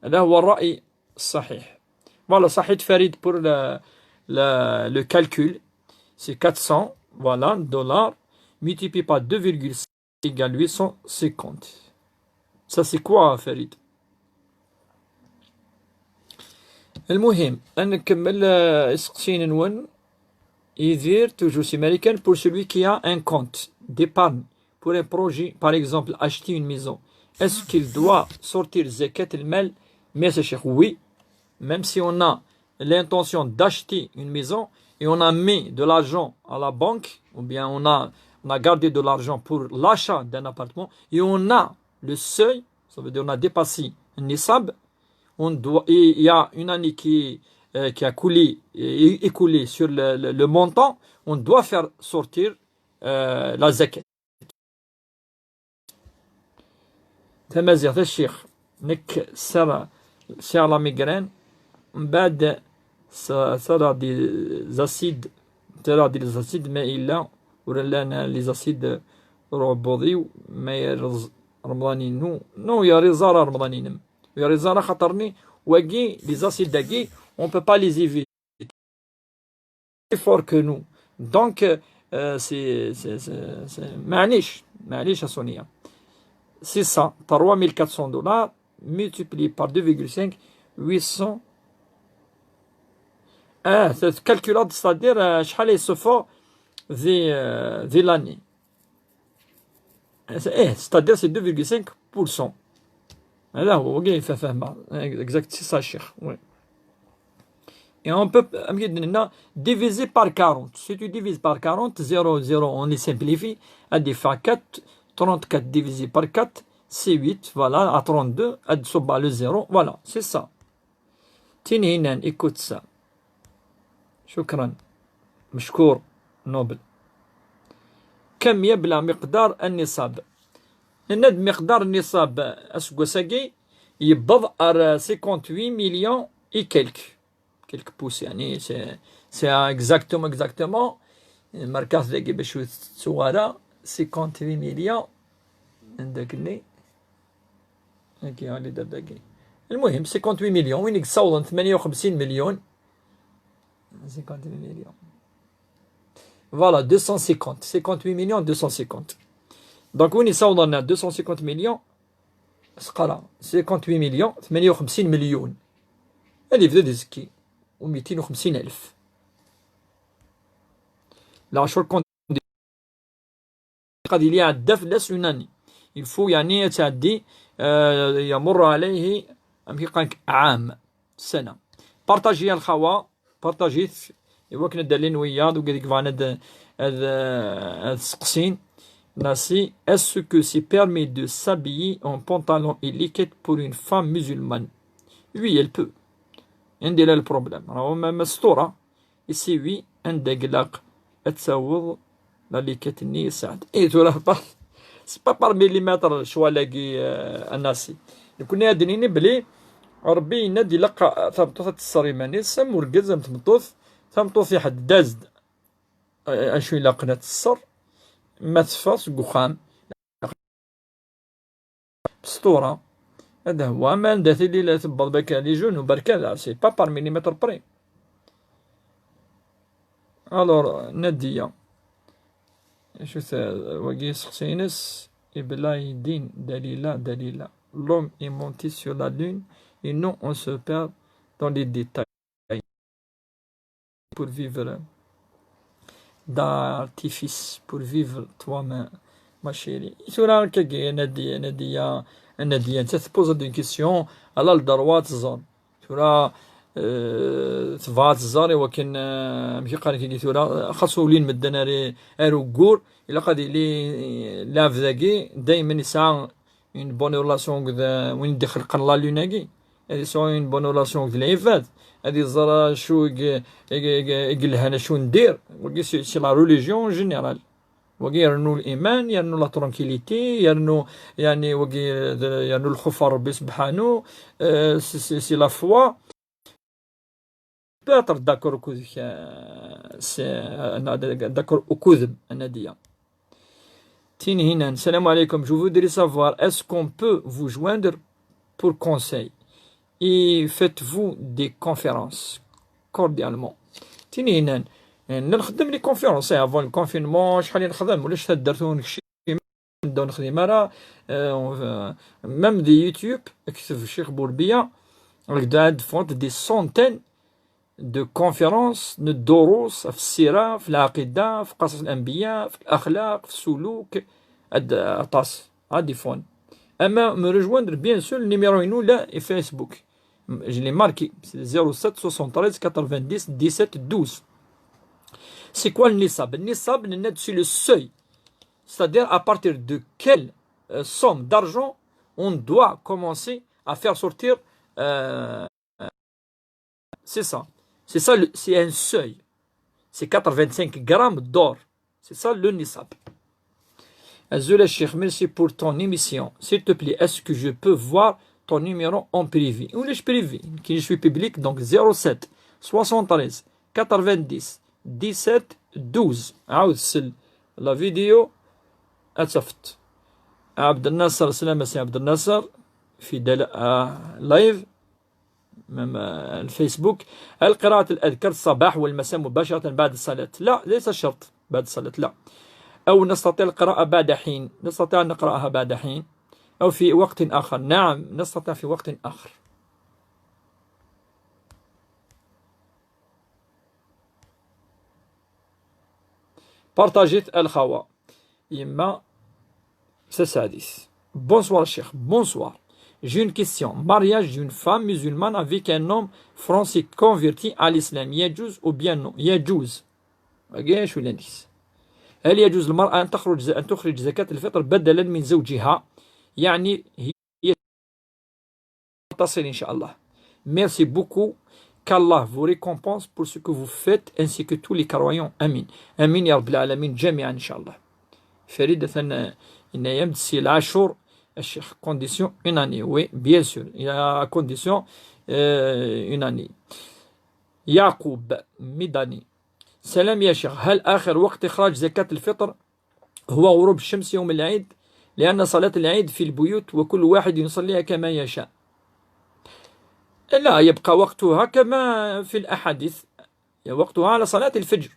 هذا هو الرأي الصحيح. Voilà, صحيت فريد pour le, le, le calcul. C'est quatre cents, voilà, dollars, multiplié par deux virgule cinq égale huit cent cinquante. Ça, c'est quoi, فريد؟ المهم، أن نكمل آه، السقسين نون. Yidir, toujours c'est américain, pour celui qui a un compte d'épargne pour un projet, par exemple acheter une maison, est-ce qu'il doit sortir زكاة المال؟ Mais c'est cher, oui, même si on a l'intention d'acheter une maison et on a mis de l'argent à la banque, ou bien on a, on a gardé de l'argent pour l'achat d'un appartement et on a le seuil, ça veut dire on a dépassé le nisab, on doit, et il y a une année qui, euh, qui a coulé, é- écoulé sur le, le- le montant, on doit faire sortir euh, la zakat. Tamaziɣt, a ccix, nekk sɛiɣ, sɛiɣ la migraine, mbeɛd s-, sɛiɣ des acides, sɛiɣ des acides, ma yella ur llan les acides ur ɛebbuḍ-iw, ma yerreẓ Remḍan-inu. Non, yerreẓ ara Remḍan-inem. Yerreẓ ara xaṭer-nni wagi, les acides-agi, on peut pas les éviter. Plus fort que nous. Donc, euh, c'est, c'est, c'est, c'est, معليش, معليش يا سونيا. C'est ça, trois mille quatre cents dollars multiplié par deux virgule cinq, huit cents. Ah, c'est calculable, c'est-à-dire, euh, شحال يصفى ذي, euh, ذي l'année. Eh, c'est-à-dire c'est deux virgule cinq pour cent. هذا هو، وكاين فا فهمة. Exact, c'est ça, الشيخ. Oui. Et on peut, أم كي درنا، divisé par quarante. Si tu divises par quarante, zéro, zéro, on les simplifie. هادي فا quatre, trente-quatre divisé par quatre, c'est huit. Voilà, à trente-deux, هاد صوب le zéro. Voilà, c'est ça. Tinhinan, écoute ça. شكرا. مشكور. Noble. كم يبلغ مقدار النصاب؟ Nenna-d مقدار النصاب aseggas-agi yewweḍ ar cinquante-huit millions et quelques. Quelques pouces, يعني, c'est, c'est exactement, exactement. Markaɣ dagi bac ur tettuɣ ara. Cinquante-huit millions. Anda-k-nni? Agi, ɣali d dagi. المهم، cinquante-huit millions, win i yessawḍen ثمانية وخمسين مليون. Cinquante-huit millions. Voilà, deux cent cinquante. Cinquante-huit millions, deux cent cinquante. Donc, win yessawḍen deux cent cinquante millions, seqra, cinquante-huit millions, ثمانية وخمسين مليون. Ad yebdu ad izekki. وميتين وخمسين ألف. Leɛcur قد يلي عدى في لاس اون اني. Il faut يعني يتعدي، آه، يمر عليه، أم كيقال لك، عام، سنة. Partagez يا الخاوة، partagez. إوا كنا دالين وياض وقال لك فانا د-، هاد، هاد السقسين. Nasi, est-ce que c'est permis de s'habiller en pantalon et liquette pour une femme musulmane? Oui, elle peut. عندي لا البروبليم، راهو ما مستورة. Ici oui, anda ilaq ad taweḍ la liquette-nni yesɛa-d. Eh, tura, pa-, c'est pas par millimètre ccɣel-agi, euh, a Nasi. Nekkni ad d-nini belli Rebbi yenna-d ilaq tameṭṭut ad tesser iman-is, am urgaz, am tmeṭṭut. Tameṭṭut iḥedded-as-d, euh, acu ilaqen ad tesser ma teffeɣ seg uxxam. Stura. Hada huwa. Ama anda tili la tebbeḍ baka les genoux, barka, c'est pas par millimètre près. Alors, Nadia. Acu ta-, wagi sexsi-ines, ibla yidin, Dalila, Dalila. L'homme est monté sur la lune et nous on se perd dans les détails. Pour vivre d'artifice, pour vivre toi-même, ma chérie. Tura akkagi, Nadi-, Nadia, Nadia, anta tpozaḍ une question, elle a le droit ad tẓer. Tura, euh, tebɣa ad tẓer, iwakken, euh, amek i qqaren kagi tura, xas ur lin medden ar, ar uggur, ilaq ad yili, euh, lɛebd-agi daymen yesɛa une bonne relation akked, euh, win i d-ixelqen la lune-agi. Ad yesɛu une bonne relation akked lɛibad. Ad iẓer acu i y-, i y-, i y-, i yelhan, acu n dir. Wagi, c'est, c'est la religion en général. Wagi yernu l'iman, yernu la tranquillité, yernu, yeɛni, wagi, d-, yernu lxuf ar Rebbi sebḥanu, euh, c'est, c'est, c'est la foi. Peut être d'accord akked-k, euh, c'est, euh, d'accord akked-m, a Nadia. Tinhinan, salam alaikum, je voudrais savoir, est-ce qu'on peut vous joindre pour conseil? Et faites-vous des conférences? Cordialement. Tinhinan, eh, nxeddem les conférences, eh, avant le confinement, شحال نخدم ولا شتا درت ونكشي. Nexdim ara, euh, on va, même des YouTube, kteb Cheikh Bourbia, راك عاد فونت des centaines de conférences, n ddurus, في السيرة, في العقيدة, في قصص الأنبياء, في الأخلاق, في السلوك, ad, aṭas, ad ifun. Ama me rejoindre, bien sûr, le numéro inu la, et Facebook. Je l'ai marqué, c'est zéro sept soixante-treize quatre-vingt-dix dix-sept douze. C'est quoi le nisab? Le nisab, c'est le seuil. C'est-à-dire à partir de quelle, euh, somme d'argent on doit commencer à faire sortir, euh, c'est ça. C'est ça, le, c'est un seuil. C'est quatre-vingt-cinq grammes d'or. C'est ça le nisab. Azul a Cheikh, merci pour ton émission. S'il te plaît, est-ce que je peux voir ton numéro en privé? Ou le privé, qui je suis public, donc zéro sept soixante-treize quatre-vingt-dix dix-sept douze. عاود سل la vidéo. أتفت. عبد الناصر، سلام سي عبد الناصر. في دل-، آه، لايف. مم-، آه، الفيسبوك. هل قراءة الأذكار الصباح والمساء مباشرة بعد الصلاة؟ لا، ليس شرط بعد الصلاة، لا. أو نستطيع القراءة بعد حين؟ نستطيع أن نقرأها بعد حين أو في وقت آخر. نعم، نستطيع في وقت آخر. بارطاجيت الخوا. يما سسادس. Bonsoir Cheikh. Bonsoir. J'ai une question. Mariage d'une femme musulmane avec un homme français converti à l'islam, يجوز ou bien non? يجوز. هل يجوز للمرأة أن تخرج ز-، أن تخرج زكاة الفطر بدلا من زوجها؟ يعني هي تصل إن شاء الله. Merci beaucoup. Qu'Allah vous récompense pour ce que vous faites ainsi que tous les croyants. آمين. آمين يا رب العالمين جميعا إن شاء الله. فريدة، إن أيام سي العاشور الشيخ، condition une année. Oui, bien sûr. Il y a condition, euh, une année. يعقوب ميداني. سلام يا شيخ، هل آخر وقت إخراج زكاة الفطر هو غروب الشمس يوم العيد؟ لأن صلاة العيد في البيوت وكل واحد يصليها كما يشاء. لا، يبقى وقتها كما في الأحاديث، وقتها على صلاة الفجر،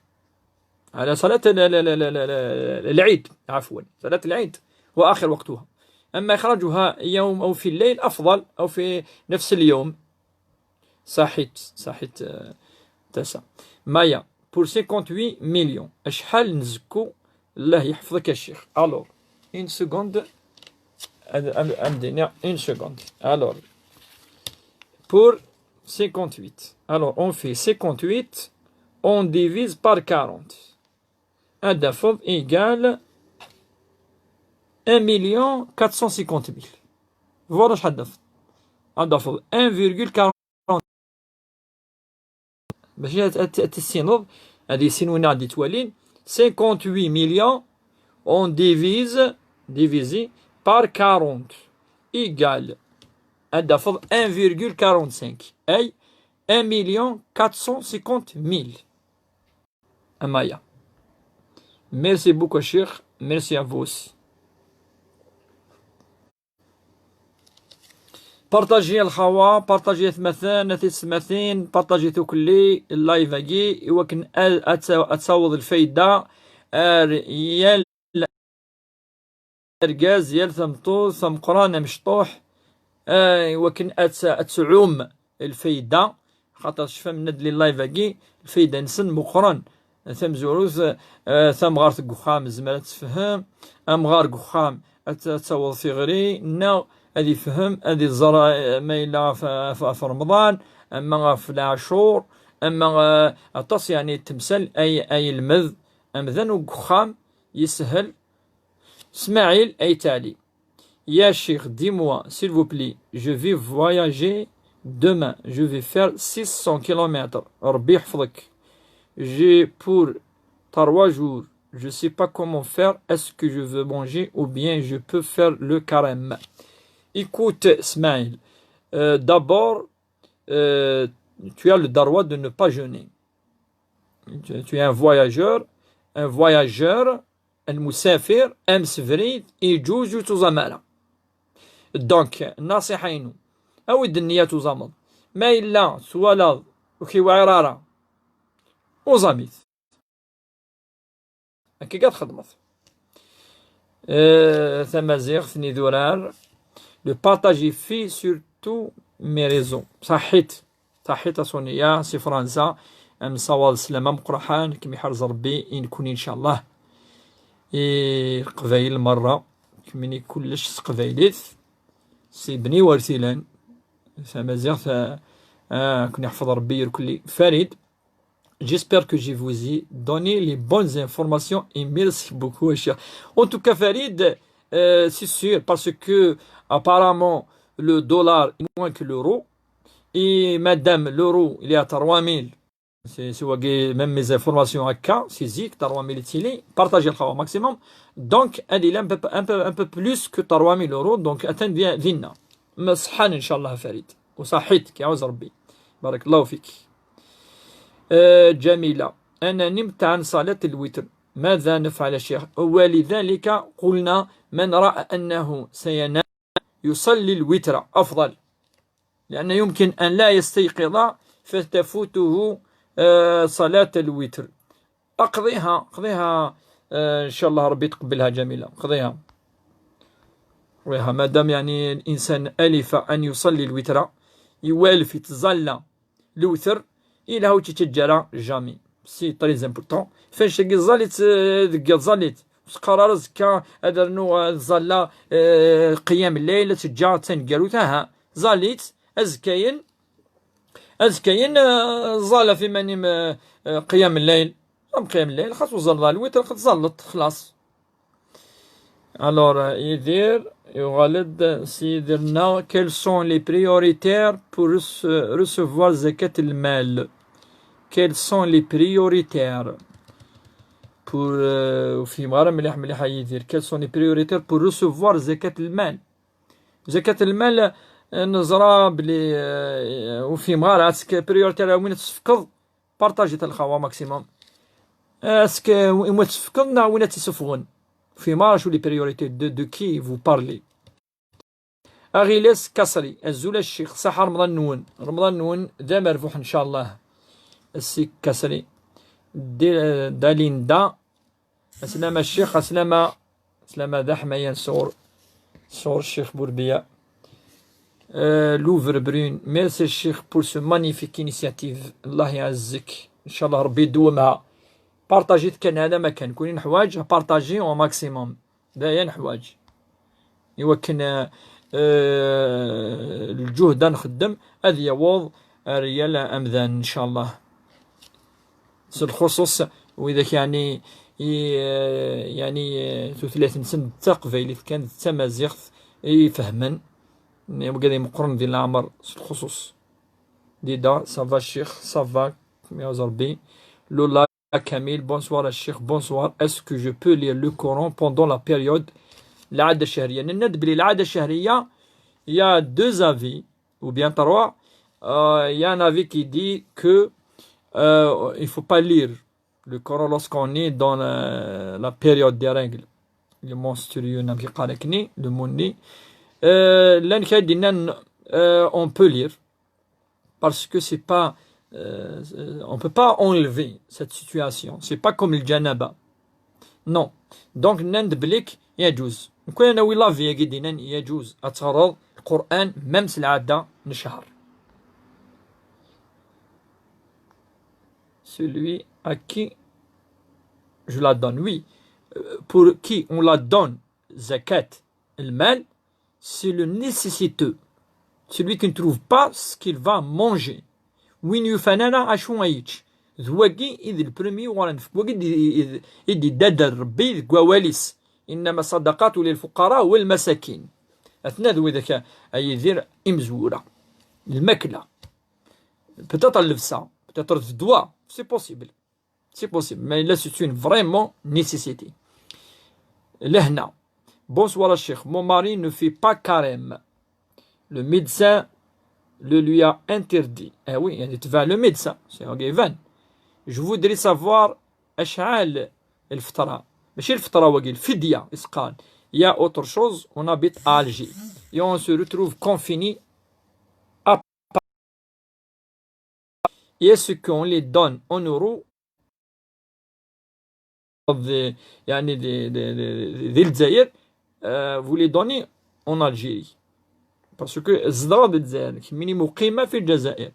على صلاة ال-، ال-، ال-، ال-، ال-، العيد، عفوا، صلاة العيد وآخر وقتها. أما إخراجها يوم أو في الليل أفضل، أو في نفس اليوم. صحيت، صحيت، آه، تسا. مايا، pour cinquante-huit millions، أشحال نزكو؟ الله يحفظك يا شيخ. Alors, une seconde. أم-، أم-، أمديني، une seconde. Alors, pour cinquante-huit. Alors, on fait cinquante-huit, on divise par quarante. Ad tafeḍ égal un million quatre cent cinquante mille. Voilà شحال ad tafeḍ. Ad tafeḍ un virgule quarante. باش ad-، ad-، ad tissineḍ, ad yissin win ad d-yettwalin, cinquante-huit millions, on divise, divisé par quarante, égal, ad tafeḍ un virgule quarante-cinq, أي un million quatre cent cinquante mille. Amaya. Merci beaucoup, Cheikh. Merci à vous aussi. Partager الخوا، partager atmaten, a tiyessetmatin, partager tukli, live-agi, iwakken ad, ad taw-, ad taweḍ lfayda ar yal argaz, yal tameṭṭut, ameqqran, amecṭuḥ, ah, iwakken ad t-, ad tɛum lfayda, xaṭer tecfam nna-d li live-agi, lfayda-nsen meqqren. Tamezwarut, ah, tamɣart deg uxxam tezmer ad tefhem, amɣar deg uxxam ad t-, ad taweḍ tiɣri, neɣ ad ifhem, ad iẓer, ah, ma yella ɣef, ɣef, ɣef Remḍan, ama ɣef lɛacur, ama, ah, aṭas, yeɛni, temsal ay, ay yelmed amdan deg uxxam, yeshel. Smaɛil Ayt Ɛli. Ya Cheikh, dis-moi, s'il vous plaît, je vais voyager demain, je vais faire six cents kilomètres. Rebbi yeḥfeḍ-k. J'ai pour trois jours Je sais pas comment faire. Est-ce que je veux manger ou bien je peux faire le carême? Écoute, Smaïl, euh, d'abord, euh, tu as le droit de ne pas jeûner. Tu, tu es un voyageur. Un voyageur, المسافر, amsebrid, يجوز ur yettẓam ara. Donc, nasiḥa-inu, awi-d nniya tuẓameḍ. Ma yella twalaḍ ur k-iwɛir ara, uẓam-it. Akka i txedmeḍ. Euh, tamaziɣt n idurar. Le partage est fait sur tous mes réseaux. Saḥit. Saḥit a Sonia, si Fransa. Am sawaḍ slam ameqqran, kem iḥrez Rebbi, i nekni, inchallah. I Leqbayel merra, kemmini kullec s teqbaylit. Si Bni Wertilan. Tamaziɣt, ah, ah, ken iḥfeḍ Rebbi irkelli. Farid. J'espère que je vous ai donné les bonnes informations et merci beaucoup, cher. En tout cas, Farid, euh, c'est sûr, parce que apparemment, le dollar est moins que l'euro. Et madame, l'euro, il est à trois mille. C'est, c'est wagi, même mes informations à cas, c'est zik, trois mille tili, partagez le maximum. Donc, elle est un peu, un peu, un peu plus que trois mille euros, donc attends bien, vina. Mais صحا إن شاء الله Farid. وصحيتك يا عز ربي. بارك الله فيك. آه، جميلة. أنا نمت عن صلاة الوتر. ماذا نفعل يا شيخ؟ ولذلك قلنا من رأى أنه سينام يصلي الوتر أفضل. لأن يمكن أن لا يستيقظ فتفوته، آه، صلاة الوتر. أقضيها، قضيها، آه، إن شاء الله ربي يتقبلها جميلة. قضيها. قضيها. مادام يعني الإنسان ألف أن يصلي الوتر، يوالف يتزلى الوتر، إلا هو تتجرى جامي. C'est très important. فاش تلقي الزالي ت-، دقي الزالي تقرر زكا هذا نو الزالة، آه، قيام الليل تجا تنقلو تاها. زاليت أزكاين، أزكاين، آه، زالة في ماني م-، آه، قيام الليل. أم قيام الليل، خاص وزال الوتر، خاص زالت، خلاص. Alors, euh, Idir, يغالد سيدنا, quels sont les prioritaires pour rece-, recevoir زكاة المال? Quels sont les prioritaires pour, euh, وفي مغارة مليح مليح يدير. Quels sont les prioritaires pour recevoir زكاة المال? زكاة المال, آه، نزرى بلي, آه، وفي مغارة, est-ce que prioritaire وين تسفكض؟ Partagez الخوا maximum. Est-ce que وين تسفكض نا وين تسفغن؟ في مغارة شو les priorités de, de qui vous parlez؟ أغيلس كسري, أزول الشيخ, صح رمضان نون, رمضان نون, دام ربح إن شاء الله. السي كسري. دي-, داليندا. السلامة الشيخ, السلامة, السلامة ذا حماية سور, سور الشيخ بوربية. آه, لوفر برون, merci الشيخ pour ce magnifique initiative. الله يعزك. إن شاء الله ربي يدومها. Partagez كان هذا ما كان. كوني نحواج, partagez au maximum. دايا نحواج. إوا كان, آه, الجهد نخدم, أذ يوض ريال أمذان إن شاء الله. S lxuṣuṣ widak yeɛni, i, yeɛni, tutlayt-nsen d taqbaylit kan, d tamaziɣt i ifehmen. Wigad imeqqren di leɛmer s lxuṣuṣ. Dida, ça va الشيخ, ça va, يا ربي. لولا كميل, bonsoir الشيخ, bonsoir. Est-ce que je peux lire le Coran pendant la période العادة الشهرية؟ Nenna-d belli العادة الشهرية, il y a deux avis. Ou bien trois, euh, il y a un avis qui dit que, euh, il faut pas lire le Coran lorsqu'on est dans la, la période des règles. Le menstrueux, نعم, كي قال لك ني, le mois ني. Euh, لأن كاين دينا, euh, on peut lire parce que c'est pas, euh, on peut pas enlever cette situation. C'est pas comme الجنابة. Non. Donc, نند بليك يجوز. نكون أنا وي لافي يا قدينا يجوز أتغرض القرآن même العادة نشهر. Celui à qui je la donne, oui. Euh, pour qui on la donne, زكاة المال, c'est le nécessiteux. Celui qui ne trouve pas ce qu'il va manger. Win yufan ara acu ay yečč. D wagi i d le premier wara nefk. Wagi i d, i d, i d-idadar Rebbi deg wawal-is. إنما الصدقات للفقراء والمساكين. Atna d widak ay Yidir imezwura. Lmakla. Peut-être llebsa. Peut-être d ddwa. C'est possible. C'est possible, mais là, c'est une vraiment nécessité. Lehna. Bonsoir, Cheikh. Mon mari ne fait pas carême. Le médecin le lui a interdit. Eh oui, يعني تبع le médecin. C'est un given. Je voudrais savoir أشعال الفطرة. ماشي الفطرة وقيل، الفدية يسقال. Il y a autre chose, on habite à Alger. Et on se retrouve confiné à Paris. Est-ce qu'on les donne en euros des, يعني des, des, des, des Algériens, euh, vous les donnez en Algérie. Parce que tzedɣeḍ di Lezzayer, kemmini muqima fi Lezzayer.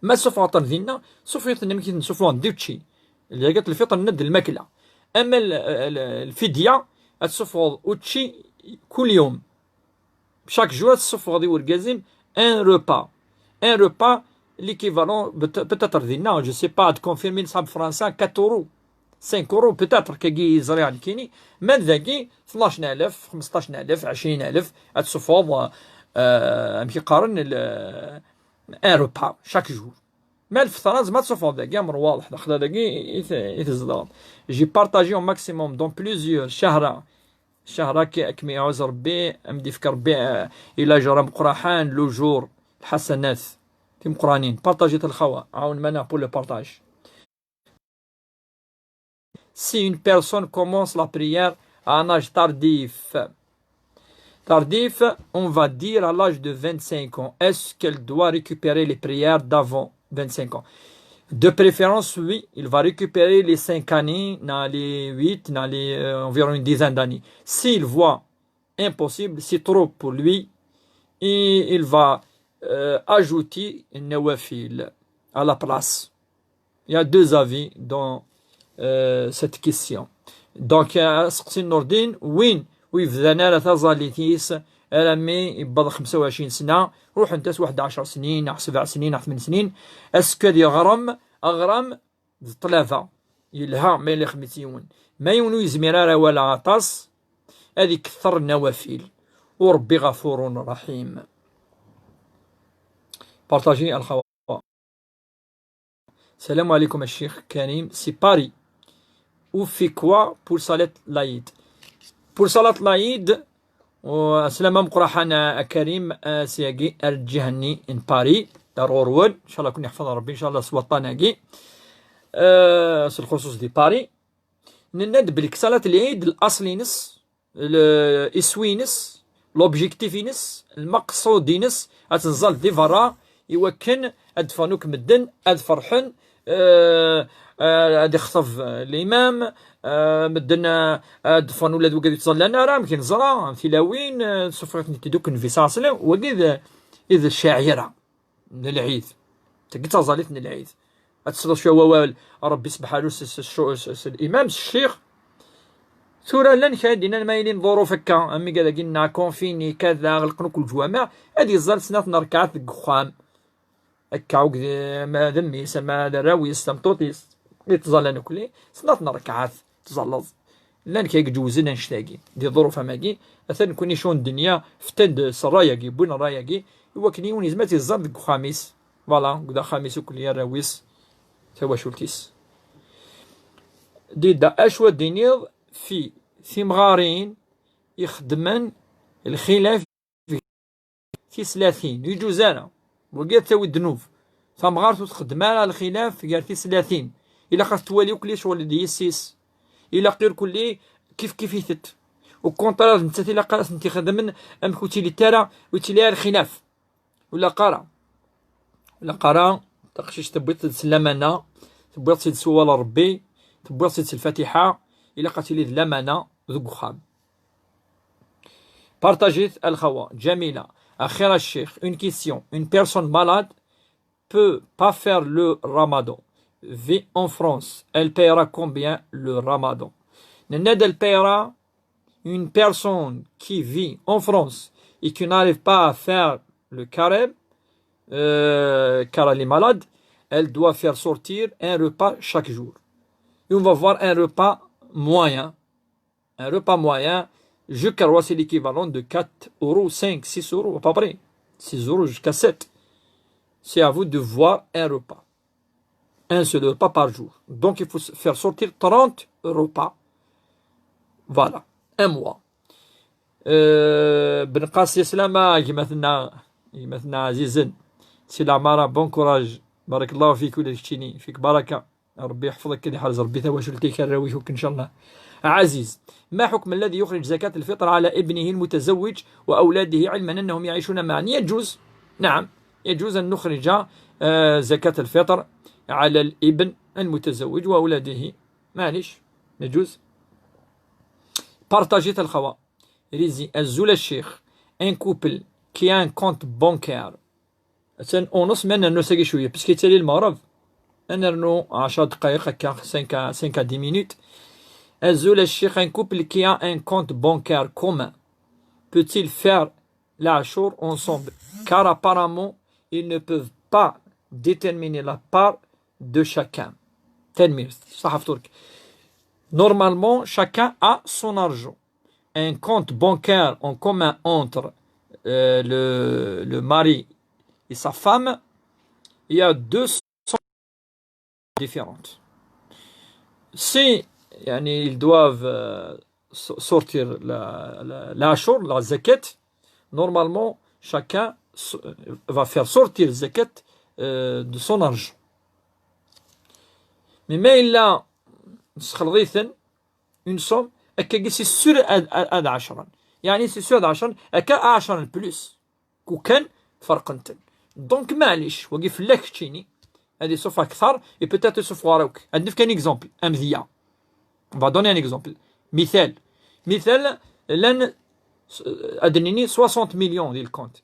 Ma tessufɣeḍ-ten dinna, tessufɣeḍ-ten amek i ten-ssufɣen d učči. Lyagat lfiṭr-nni d lmakla. Ama l-, l-, lfidya, ad tessufɣeḍ učči kul yum. Chaque jour, ad tessufɣeḍ i wergaz-im un repas. Un repas, l'équivalent, peut-, peut-être dinna, je sais pas, ad confirmer l'ishab français, quatre euros, cinq euros, peut-être, kagi ẓriɣ nekkini. Ma dagi, tnac alaf, xmesṭac alaf, ɛecrin alaf, ad tessufɣeḍ, euh, amek i qqaren, le-, un repas, chaque jour. Ma lfeṭra, tzemreḍ ad tessufɣeḍ dagi, amr waḍeḥ, daxel dagi i t-, i tzedɣeḍ. J'ai partagé au maximum dans plusieurs شهرا. شهرا كي أكمي يعوز ربي، أم ديفك ربي، آه، إلا جرى مقرحان لو جور الحسنات. تي مقرانين. Partagez الخوا. عاون منا pour le partage. Si une personne commence la prière à un âge tardif, tardif, on va dire à l'âge de vingt-cinq ans, est-ce qu'elle doit récupérer les prières d'avant vingt-cinq ans? De préférence, oui, il va récupérer les cinq années, dans les huit, dans les, euh, environ une dizaine d'années. S'il voit impossible, c'est trop pour lui, et il va, euh, ajouter النوافل à la place. Il y a deux avis dans, euh, cette question. Donc, euh, seqsi Nurdin, win ur yebdan ara taẓallit-is armi yewweḍ xemsa u ɛecrin sna, ruḥent-as waḥed ɛecr snin, neɣ sebɛ snin, neɣ tmen snin, est-ce que ad yeɣrem aɣram d ṭṭlaba? Yelha ma yella ixdem-itt yiwen. Ma yiwen ur yezmir ara wala aṭas, ad iketteṛ nnawafil. U Ṛebbi ɣafurun raḥim. Partagez الخوا. السلام عليكم الشيخ كريم، c'est Paris. On fait quoi pour صلاة العيد؟ Pour صلاة العيد, u aslama meqqraḥan a Karim, a siyagi ar lǧiha-nni n Paris, ar ɣur-wen, ncallah kun yeḥfeḍ Ṛebbi, ncallah s waṭṭan-agi, eh, s lxuṣuṣ di Paris. Nenna-d belli ṣalat lɛid, laṣel-ines, l-, iswi-ines, l'objectif-ines, lmeqṣud-ines, ad tenẓal di berra, iwakken ad d-ffɣen akk medden, ad ferḥen, eh, eh, ad ixṭeb, eh, limam, eh, medden, eh, ad d-ffɣen ula d wigad ur ttẓallan ara, amek neẓra, tilawin, eh, suffeɣ-itent-id akk Nnbi ṣalla Llahu ɛalayhi wa sallam, wagi d, i d ccaɛira n lɛid. Tagi d taẓallit n lɛid. Ad tesleḍ cwiya wawal Ṛebbi sebḥanu s, s, s, s, s limam, s ccix. Tura llan kra d-innan ma yilin ḍuruf akka, am wigad-agi nna confinés, kada, ɣelqen akk leǧwameɛ, ad yeẓẓal snat n rrekɛat deg uxxam. Akka, ugdi, ama d mmi-s, ama d arraw-is, tameṭṭut-is, i ttẓallan akk-, snat n rrekɛat, tẓalleḍ. Llan kra i iǧewzen annect-agi, di ḍuruf am agi, atan nekkni cun ddenya, ftan-d s ṛṛay-agi, wwin ṛṛay-agi, i wakken yiwen yezmer ad t-iẓẓal deg uxxam-is. Voilà, deg uxxam-is akk, arraw-is, tawacult-is. Dida, acu ad d-tiniḍ fi timɣarin ixeddmen lxilaf tislatin, ur yeǧuz ara. Wagi ad tawi ddnub. Tamɣart ur txeddem ara lxilaf gar tislatin. Ilaq ad twali akk ccɣel d yessi-s. Ilaq irkelli kif kif itet. Au contraire, d nettat ilaq ara tent-ixedmen amek ur ttilint ara, ur ttili ara lxilaf. Ur ilaq ara. Ur ilaq ara taqcict tewwiḍ-tt-id s lamana, tewwiḍ-tt-id s wawal n Ṛebbi, tewwiḍ-tt-id s lfatiḥa, ilaq ad tili d lamana deg uxxam. Partagez الخوا. Jamila, أخي الشيخ, une question. Une personne malade peut pas faire le ramadan. Vit en France. Elle paiera combien le ramadan? Nenna-d, elle paiera, une personne qui vit en France et qui n'arrive pas à faire le carême, euh, car elle est malade, elle doit faire sortir un repas chaque jour. Et on va voir un repas moyen. Un repas moyen, je crois, c'est l'équivalent de quatre euros, cinq, six euros à peu près. Six euros jusqu'à sept. C'est à vous de voir un repas. Un seul repas par jour. Donc, il faut s- faire sortir trente repas. Voilà, un mois. Euh, Ben Qasi, slama, gma-tneɣ, gma-tneɣ ɛzizen. Si Lamara, bon courage. Barakallahu fik, ula d keččini. Fik baraka. Rebbi yeḥfeḍ-k, ad iḥrez Rebbi tawacult-ik, arraw-ik akk, ncallah. عزيز، ما حكم الذي يخرج زكاة الفطر على ابنه المتزوج وأولاده علما أنهم يعيشون معا؟ يجوز، نعم، يجوز أن نخرج، آه، زكاة الفطر على الابن المتزوج وأولاده. معليش، يجوز. Partager الخوا. ريزي، أزول الشيخ. Un couple qui a un compte bancaire. Atan ونص، ما نرنو ساقي شوية، parce que يتسالي المغرب. نرنو عشر دقايق هكا، cinq à, cinq à dix minutes. أزول الشيخ، un couple qui a un compte bancaire commun peut-il faire la عشور ensemble? Car apparemment, ils ne peuvent pas déterminer la part de chacun. تنمير، صح فطورك. Normalement, chacun a son argent. Un compte bancaire en commun entre, euh, le, le mari et sa femme, il y a deux différentes. Si, يعني, ils doivent, euh, so- sortir la, la, la عشور, la zakat, normalement, chacun so- va faire sortir zakat, euh, de son argent. Mais ما إلا نسخلطيثن une somme, أكا c'est sûr ad, ad, ad عشرا. يعني, c'est sûr ad عشرا, أكا عشرا plus. كو كان فرقنتن. Donc, معليش، وقف لك تشيني. هذه صفة أكثر، et peut-être صفة وراوك. هاد نفك un exemple، أمذية. On va donner un exemple. مثال. مثال، لن س- أدنيني soixante millions ديال الكونت.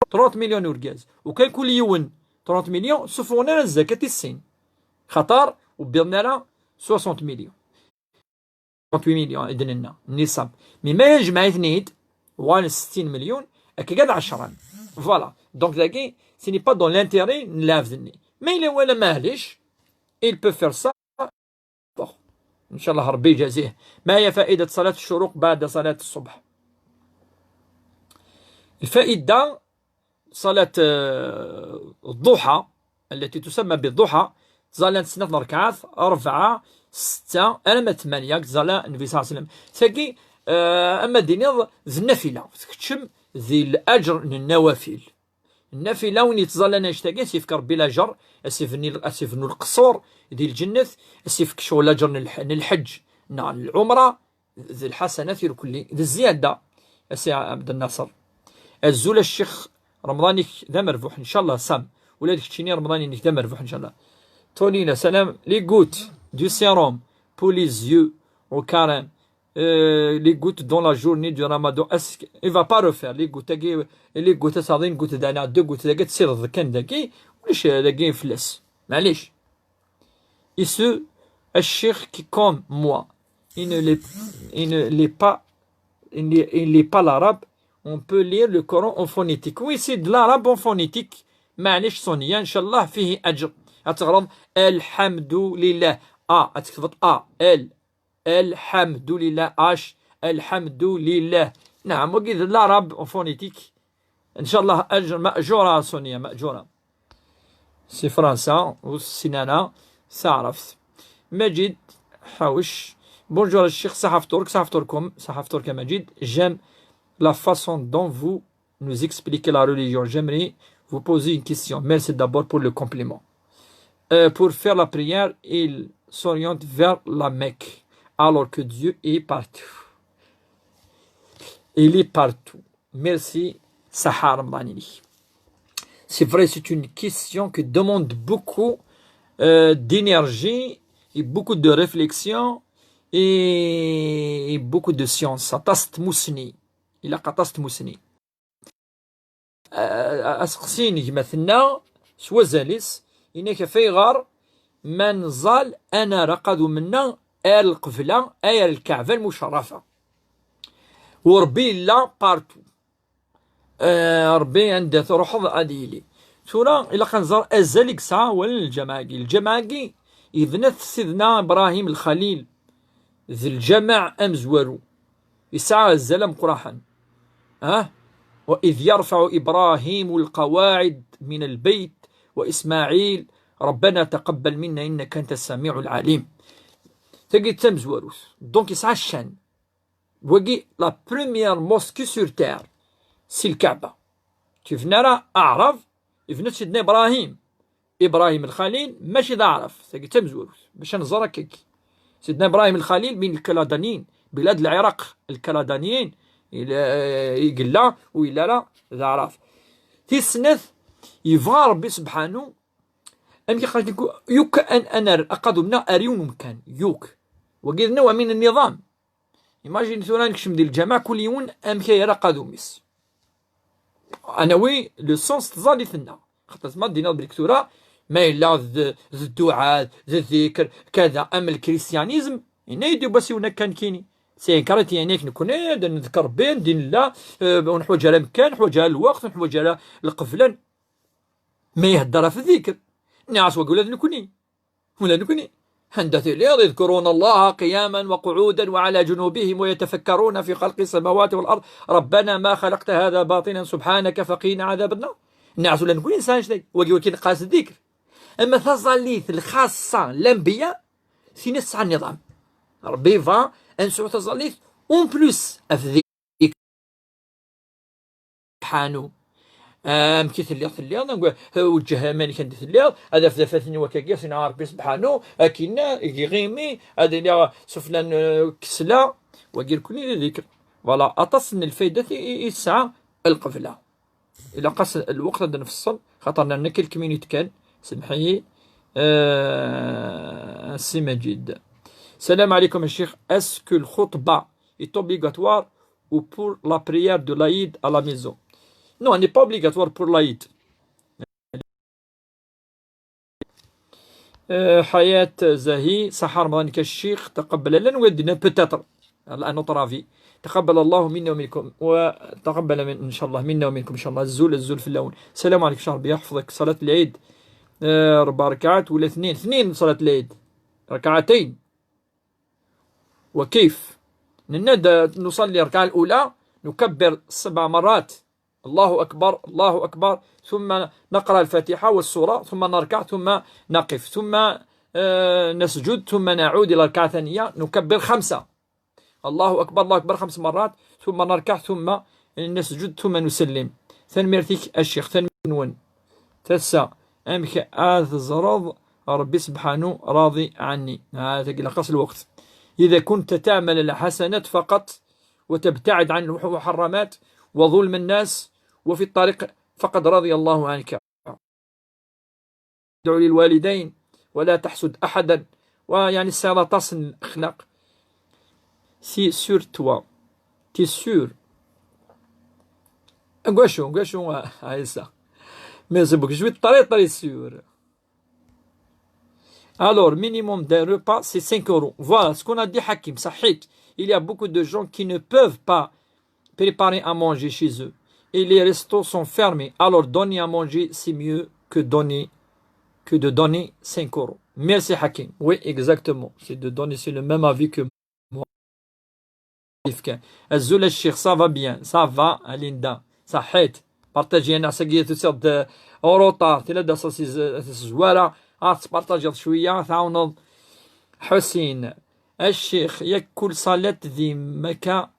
trente millions ورقاز. وكان كل يون trente millions، صفونا لنا الزكاة السين. خطر وبيضنا لنا soixante millions. trente-huit millions إذن لنا النصاب. Mais ما يجمع اثنين، وان ستين مليون، أكا قاعد عشرا. Voilà. Donc, داكي, ce n'est pas dans l'intérêt نلعب ذني. Mais إلا ولا معليش, il peut faire ça. Bon. إن شاء الله ربي يجازيه. ما هي فائدة صلاة الشروق بعد صلاة الصبح؟ الفائدة صلاة, آه، الضحى، التي تسمى بالضحى، تزالان سنة ركعات، أربعة، ستة، أنا ما ثمانية، تزالان النبي صلى الله عليه وسلم. ثقي, آه، أما دينيض ذي النافلة، تكتشم ذي الأجر من النوافل. النافلة وين يتزالان أشتاقي، سيفك ربي الأجر، أسيفني، أسيفنو القصور، ذي الجنة، أسيفك شغل أجر من الح-، من الحج، نعم، العمرة، ذي الحسنات لكل، ذي الزيادة. أسي عبد الناصر. أزول الشيخ، رمضانك ذا مربوح إن شاء الله سام. ولادك تشيني رمضانك ذا مربوح إن شاء الله. تونينا سلام. Les gouttes du sérum pour les yeux au carême. Euh, les gouttes dans la journée du ramadan. Est-ce que il va pas refaire les gouttes تاكي؟ Les gouttes صادين gouttes دانا deux gouttes داكي تصير كان داكي. وليش داكي فلس؟ معليش. Et ce, الشيخ qui, comme moi, il ne lit, il ne lit pas, il ne, il lit pas l'arabe, on peut lire le Coran en phonétique. Oui, c'est de l'arabe en phonétique. معليش صونيا، إن شاء الله فيه أجر. أتغرض الحمد لله. آ، أتكتبط آ، ال. الحمد لله، أش، الحمد لله. نعم، وقيد العرب en phonétique. إن شاء الله أجر مأجورة صونيا، مأجورة. سي فرنسا والسنانة سعرفت. مجيد حوش. Bonjour الشيخ، صحة فطورك، صحة فطوركم، صحة فطورك يا مجيد. J'aime la façon dont vous nous expliquez la religion. J'aimerais vous poser une question. Merci d'abord pour le compliment. Euh, pour faire la prière, il s'oriente vers la Mecque, alors que Dieu est partout. Il est partout. Merci, Sahar Mbanili. C'est vrai, c'est une question qui demande beaucoup, euh, d'énergie et beaucoup de réflexion et, et beaucoup de science. Aṭas n tmussni. Ilaq aṭas n tmussni. A-, a-, aseqsi n gma-tneɣ s wazal-is, inak ɣef ayɣer ma nẓal ad naraq ad umneɣ ar lqebla, ay ar lkaɛba lmucerrafa. U Rebbi yella partout. Eh, Rebbi anda truḥeḍ ad yili. Tura ilaq ad nẓer azal i yesɛa awal n lǧameɛ-agi. Lǧameɛ-agi yebna-t Sidna Ibrahim Lxalil. D lǧameɛ amezwaru. Yesɛa azal ameqqran. Ha? وإذ يرفع إبراهيم القواعد من البيت وإسماعيل، ربنا تقبل منا إنك أنت السميع العليم. Tagi d tamezwarut. Donc, yesɛa ccan. Wagi, la première mosquée sur terre, c'est le Kaaba. Ur yebni ara Aɛrab, yebna-tt Sidna Ibrahim. Ibrahim Lxalil, mačči d Aɛrab. Tagi d tamezwarut. Bac ad nẓer akkagi. Sidna Ibrahim Lxalil, min Lkaladaniyin, bilad Lɛiraq, Lkaladaniyin, i la-, i yella, ur yelli ara d Aɛrab. Tis snat, yebɣa Ṛebbi subḥanu, amek i qqaren, yuk an, an ar aqadum-nneɣ ar yiwen umkan, yuk. Wagi d نوع من النظام. Imagine tura nekcem di lǧameɛ, kul yiwen amek ay yerra aqadum-is. Ad nawi le sens n tẓallit-nneɣ. Xaṭer ma d-tiniḍ belli tura, ma yella d, d dduɛa, d ddikr, kada, am lkristiyanism, yenna-yi-d ubassiwen akka nekkini. C'est un chrétien, nekk nekkni, ad nḍekker Ṛebbi, din nella, eh, ur neḥwaǧ ara amkan, ur neḥwaǧ ara lweqt, ur neḥwaǧ ara lqebla. Ma ihedder ɣef ddikr, nniɣ-as wagi ula d nekkni. Ula d nekkni. Anda tiliḍ, يذكرون الله قياما وقعودا وعلى جنوبهم ويتفكرون في خلق السماوات والأرض ربنا ما خلقت هذا باطلا سبحانك فقنا عذاب النار. Nniɣ-as ula d nekkni nesɛa annect-agi. Wagi, wagi neqqar-as ddikr. Ama taẓallit lxaṣṣa, lanbiya, tin tesɛa nniḍam. Ṛebbi yebɣa ad nesɛu taẓallit en plus ɣef ddikr. Subḥanu. Amek i telliḍ, telliḍ, weǧǧeh iman-ik anda telliḍ, ad af-, d afat-nni wakagi, sin a Ṛebbi subḥanu, akin, iɣimi, ad iliɣ sufella n, eh, kesla, wagi nekkni d ddikr. Voilà, aṭas n lfaydat i, i, i tesɛa lqebla. Ilaq-as lweqt ad nfeṣṣel, xaṭer nerna quelques minutes kan, semḥ-iyi, eh, a Si Maǧid. السلام عليكم يا شيخ, est-ce que الخطبة est obligatoire ou pour la prière de l'Aïd à la maison? Non, elle n'est pas obligatoire pour l'Aïd. Euh, حياة زاهي, صحة رمضانك الشيخ, تقبل لنا ويدنا peut-être, à notre avis. تقبل الله منا ومنكم, وتقبل من, إن شاء الله, منا ومنكم, إن شاء الله. الزول, الزول في اللون. السلام عليكم, شهر بيحفظك. صلاة العيد, آه، أربع ركعات ولا اثنين؟ اثنين صلاة العيد, ركعتين. وكيف؟ ننادى، نصلي الركعة الأولى، نكبر سبع مرات، الله أكبر، الله أكبر، ثم نقرأ الفاتحة والسورة، ثم نركع، ثم نقف، ثم، آه، نسجد، ثم نعود إلى الركعة الثانية، نكبر خمسة، الله أكبر، الله أكبر، خمس مرات، ثم نركع، ثم نسجد، ثم نسلم. Tanemmirt-ik a ccix, tanemmirt-nwen. Tasa, amek ad teẓreḍ Ṛebbi subḥanu راضي عني؟ Ha, tagi ilaq-as lweqt. إذا كنت تعمل الحسنات فقط وتبتعد عن المحرمات وظلم الناس وفي الطريق فقد رضي الله عنك. ادع للوالدين ولا تحسد أحدا. ويعني, tesɛiḍ aṭas n lexlaq. C'est sur toi. T'es sûr. Gwachu, gwachu, ah, ah, ça. Mais c'est beaucoup, je vais très, très sûr. Alors, minimum d'un repas, c'est cinq euros. Voilà ce qu'on a dit, Hakim. صحيت. Il y a beaucoup de gens qui ne peuvent pas préparer à manger chez eux. Et les restos sont fermés. Alors, donner à manger, c'est mieux que donner, que de donner cinq euros. Merci, Hakim. Oui, exactement. C'est de donner, c'est le même avis que moi. Azul a ccix, ça va bien, ça va, a Linda. صحيت. Partager, أنا ساقية تصير en retard. تلا دا صاصي ز-، زوارة. آه، تبارطاجيض شوية، تعاونض. حسين. A ccix, yak kul ṣṣalat di Mekka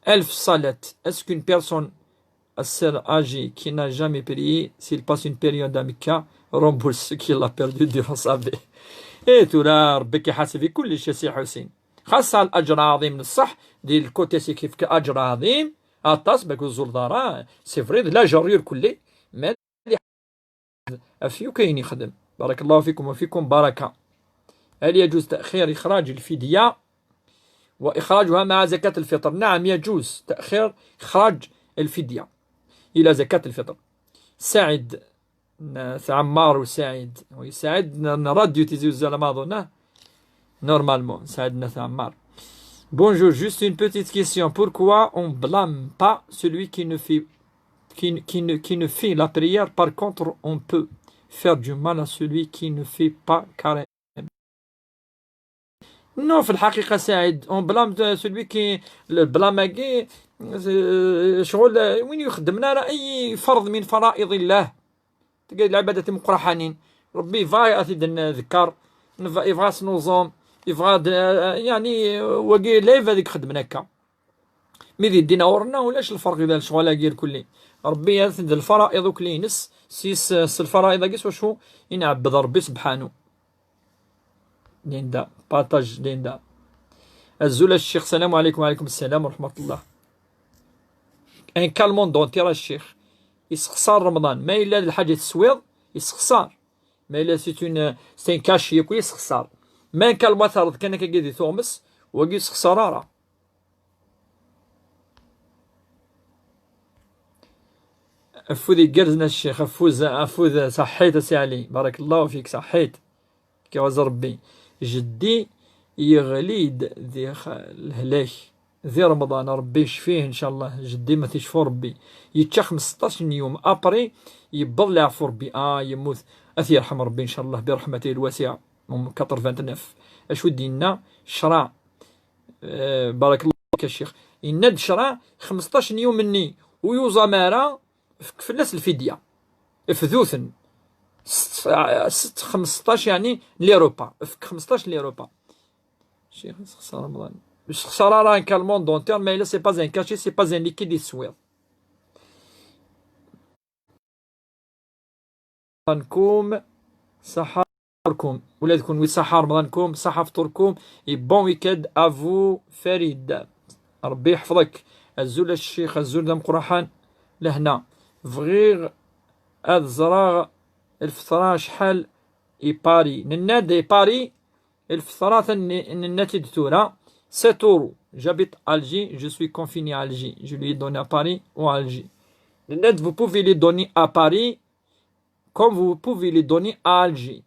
alef ṣṣalat. Est-ce qu'une personne, a sœur âgée qui n'a jamais prié, s'il passe une période à Mecca, rembourse ce qu'il a perdu durant sa vie? Eh, tura, Ṛebbi iḥaseb i kullec, a Si Ḥusin. Xas laǧer ɛḍim n ṣṣeḥ, di lkut-is i k-ifka aǧer ɛḍim, aṭas, ma ur tẓulleḍ ara, c'est vrai, d laǧer irkelli, mais ɣef yakk ayen yexdem. بارك الله فيكم وفيكم بركة. هل يجوز تأخير إخراج الفدية وإخراجها مع زكاة الفطر؟ نعم، يجوز تأخير إخراج الفدية إلى زكاة الفطر. سعيد، ن-، عمار وسعيد. Oui, سعيد, ن-, ن-, راديو تيزي وزالة ما أظن. Normalement, سعيد ناس عمار. Bonjour, juste une petite question. Pourquoi on blâme pas celui qui ne fait, qui, qui ne, qui ne fait la prière? Par contre, on peut faire du mal à celui qui ne fait pas carrément. Non, في الحقيقة, سعيد, on blâme celui qui, le blâme, euh, شغل, euh, وين يخدم لنا أي فرض من فرائض الله. Lɛibadat timeqqraḥanin. Rebbi yebɣa ad t-id-nḍekker, nebɣa, yebɣa ad s-nuẓum, yebɣa ad, eh, yeɛni, wagi lɛibad i ixeddmen akka. Mi d yeddin ɣur-neɣ ulac lferq ila lecɣal-agi irkelli. Rebbi ad t-id lfara'iḍ ukli-ines, s, s, s lfara'iḍ-agi s wacu i nɛebbed Rebbi sebḥanu. Linda, partage Linda. Azul a ccix, salam ɛlikum. Wa ɛlikum ssalam wa raḥmatullah. Un calmant dentaire a ccix. Yessexṣar Remḍan. Ma yella d lḥaǧa teswiḍ, yessexṣar. Ma yella c'est une, c'est un cachet yakk yessexṣar. Ma un calmant terreḍ kan akka di tuɣmest, wagi yessexṣar ara. Afud igerrzen a ccix, afud, afud saḥḥit a Si Ɛli. Barakallahu fik, saḥḥit. Fkiɣ-as Rebbi. Jeddi yeɣli-d di x-, lehlak. Di Remḍan, Rebbi yecfih, ncallah. Jeddi ma t-yecfu Rebbi. Yečča xmesṭac n yum, après, yewweḍ leɛfu Rebbi. Ah, yemmut. Ad t-yerḥem Rebbi, ncallah, برحمته الواسعة. Quatre-vingt-neuf. Acu d-yenna? Ccṛeɛ. Eh, barakallahu fik a ccix. Yenna-d ccṛeɛ, xmesṭac n yum-nni, ur yuẓam ara, efk fell-as lfidya. Fdu-ten. Sett, sett, xmesṭac, yeɛni, les repas. Efk xmesṭac les repas. Ccix, yessexṣar Remḍan. Ur yessexṣar ara un calmant dentaire, ma yella c'est pas un cachet, c'est pas un liquide i teswiḍ. Remḍankum, ṣaḥa fṭurkum. Ula d kunwi ṣaḥa Remḍankum, ṣaḥa fṭurkum. Et bon week-end à vous, Farid. Rebbi yeḥfeḍ-k. Azul a ccix, azul d ameqqraḥan. Lehna. Bɣiɣ ad ẓreɣ lfeṭṭa acḥal i Paris. Nenna-d i Paris, lfeṭṭa tan-, nenna-tt-id tura. Sept euros. J'habite Alger, je suis confiné à Alger. Je lui ai donné à Paris ou à Alger. Nenna-d, vous pouvez les donner à Paris, comme vous pouvez les donner à Alger.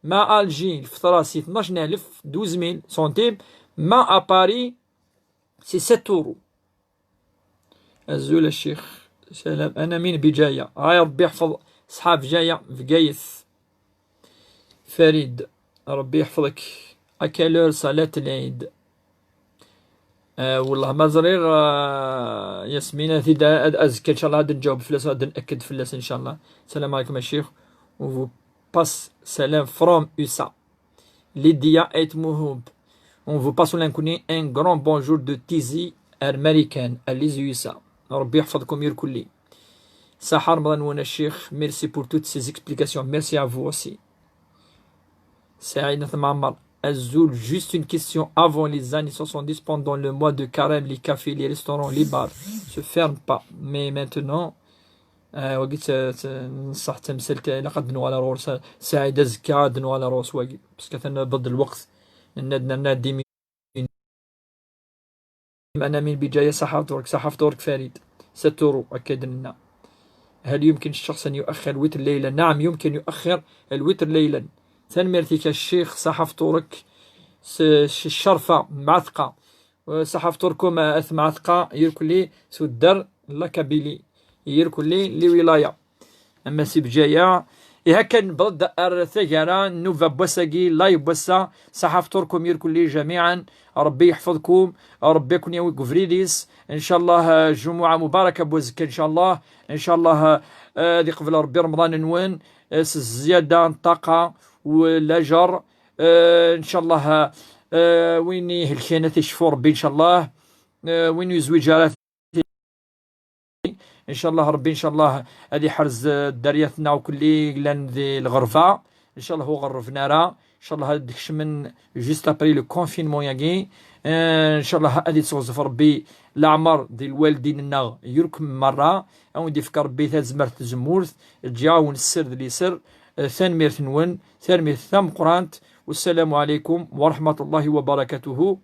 Ma Alger, lfeṭṭa c'est tnac alef, douze mille centimes. Ma à Paris, c'est sept euros. Azul a ccix. Salam, ana min Bgaya. Ay Rebbi yeḥfeḍ ṣṣḥab Bgaya, Bgayet. Farid, Rebbi yeḥfeḍ-k. À quelle heure صلاة العيد؟ Ah, wellah ma ẓriɣ, ah, Yasmina, ad, ad, azekka, ncallah, ad nǧaweb fell-as, ad naked fell-as, ncallah. Salam ɛlikum a ccix. On vous passe salam from U S A. Lydia Ait Mouhoub. On vous passe nekkni un grand bonjour de Tizi, ar Marikan, à les U S A. Rebbi yeḥfeḍ-kum irkelli. Ṣaḥa Remḍan-nwen a ccix. Merci pour toutes ces explications. Merci à vous aussi. Saïd At Mɛemmer. Azul, juste une question. Avant les années soixante-dix, pendant le mois de carême, les cafés, les restaurants, les bars se ferment pas. Mais maintenant, ah, wagi tt-, tt-, neṣṣaḥ tamsalt, ilaq ad nuɣal ar ɣur-s, Saɛid, azekka ad nuɣal ar ɣur-s wagi. Parce que atan bedd lweqt. Nenna-d, nerna dix minutes. Ana min Bgaya, ṣaḥa fṭurk, ṣaḥa fṭurk Farid. Sept euros, akka i d-nenna. هل يمكن الشخص أن يؤخر الوتر ليلا؟ نعم، يمكن يؤخر الوتر ليلا. Tanemmirt-ik a ccix, ṣaḥa fṭurk. S-, s-, ccerfa, mɛatqa. Ṣaḥa fṭurkum a At Mɛatqa, irkelli tuddar la Kabylie, irkelli liwilaya. Ama si Bgaya, iha kan newweḍ-d ar taggara n nnuba n wass-agi, live n wass-a, ṣaḥa fṭurkum irkelli jamiɛan, Rebbi yeḥfeḍkum, Rebbi ad ken-yawi deg ubrid-is, ncallah, eh, jumuɛa mubaraka n wazekka, ncallah, ncallah, eh, ad iqbel Rebbi Remḍan-nwen, eh, s zzyada n ṭṭaqa u lajer, Eh, ncallah, eh, win ihelken ad t-icfu Rebbi, ncallah. Eh, win ur yezwiǧ ara, ncallah Rebbi, ncallah ad iḥrez, eh, dderya-tneɣ ukelli yellan di lɣerba. Ncallah ur ɣerrben ara. Ncallah ad d-kecmen juste après le confinement-agi. Eh, ncallah ad itteɣzef Rebbi leɛmer di lwaldin-nneɣ yurk merra. Ad wen-d-ifk Rebbi tazmert tzemmurt. Ǧǧiɣ-awen sser d liser. Eh, tanemmirt-nwen, tanemmirt tameqqrant. والسلام عليكم ورحمة الله وبركاته.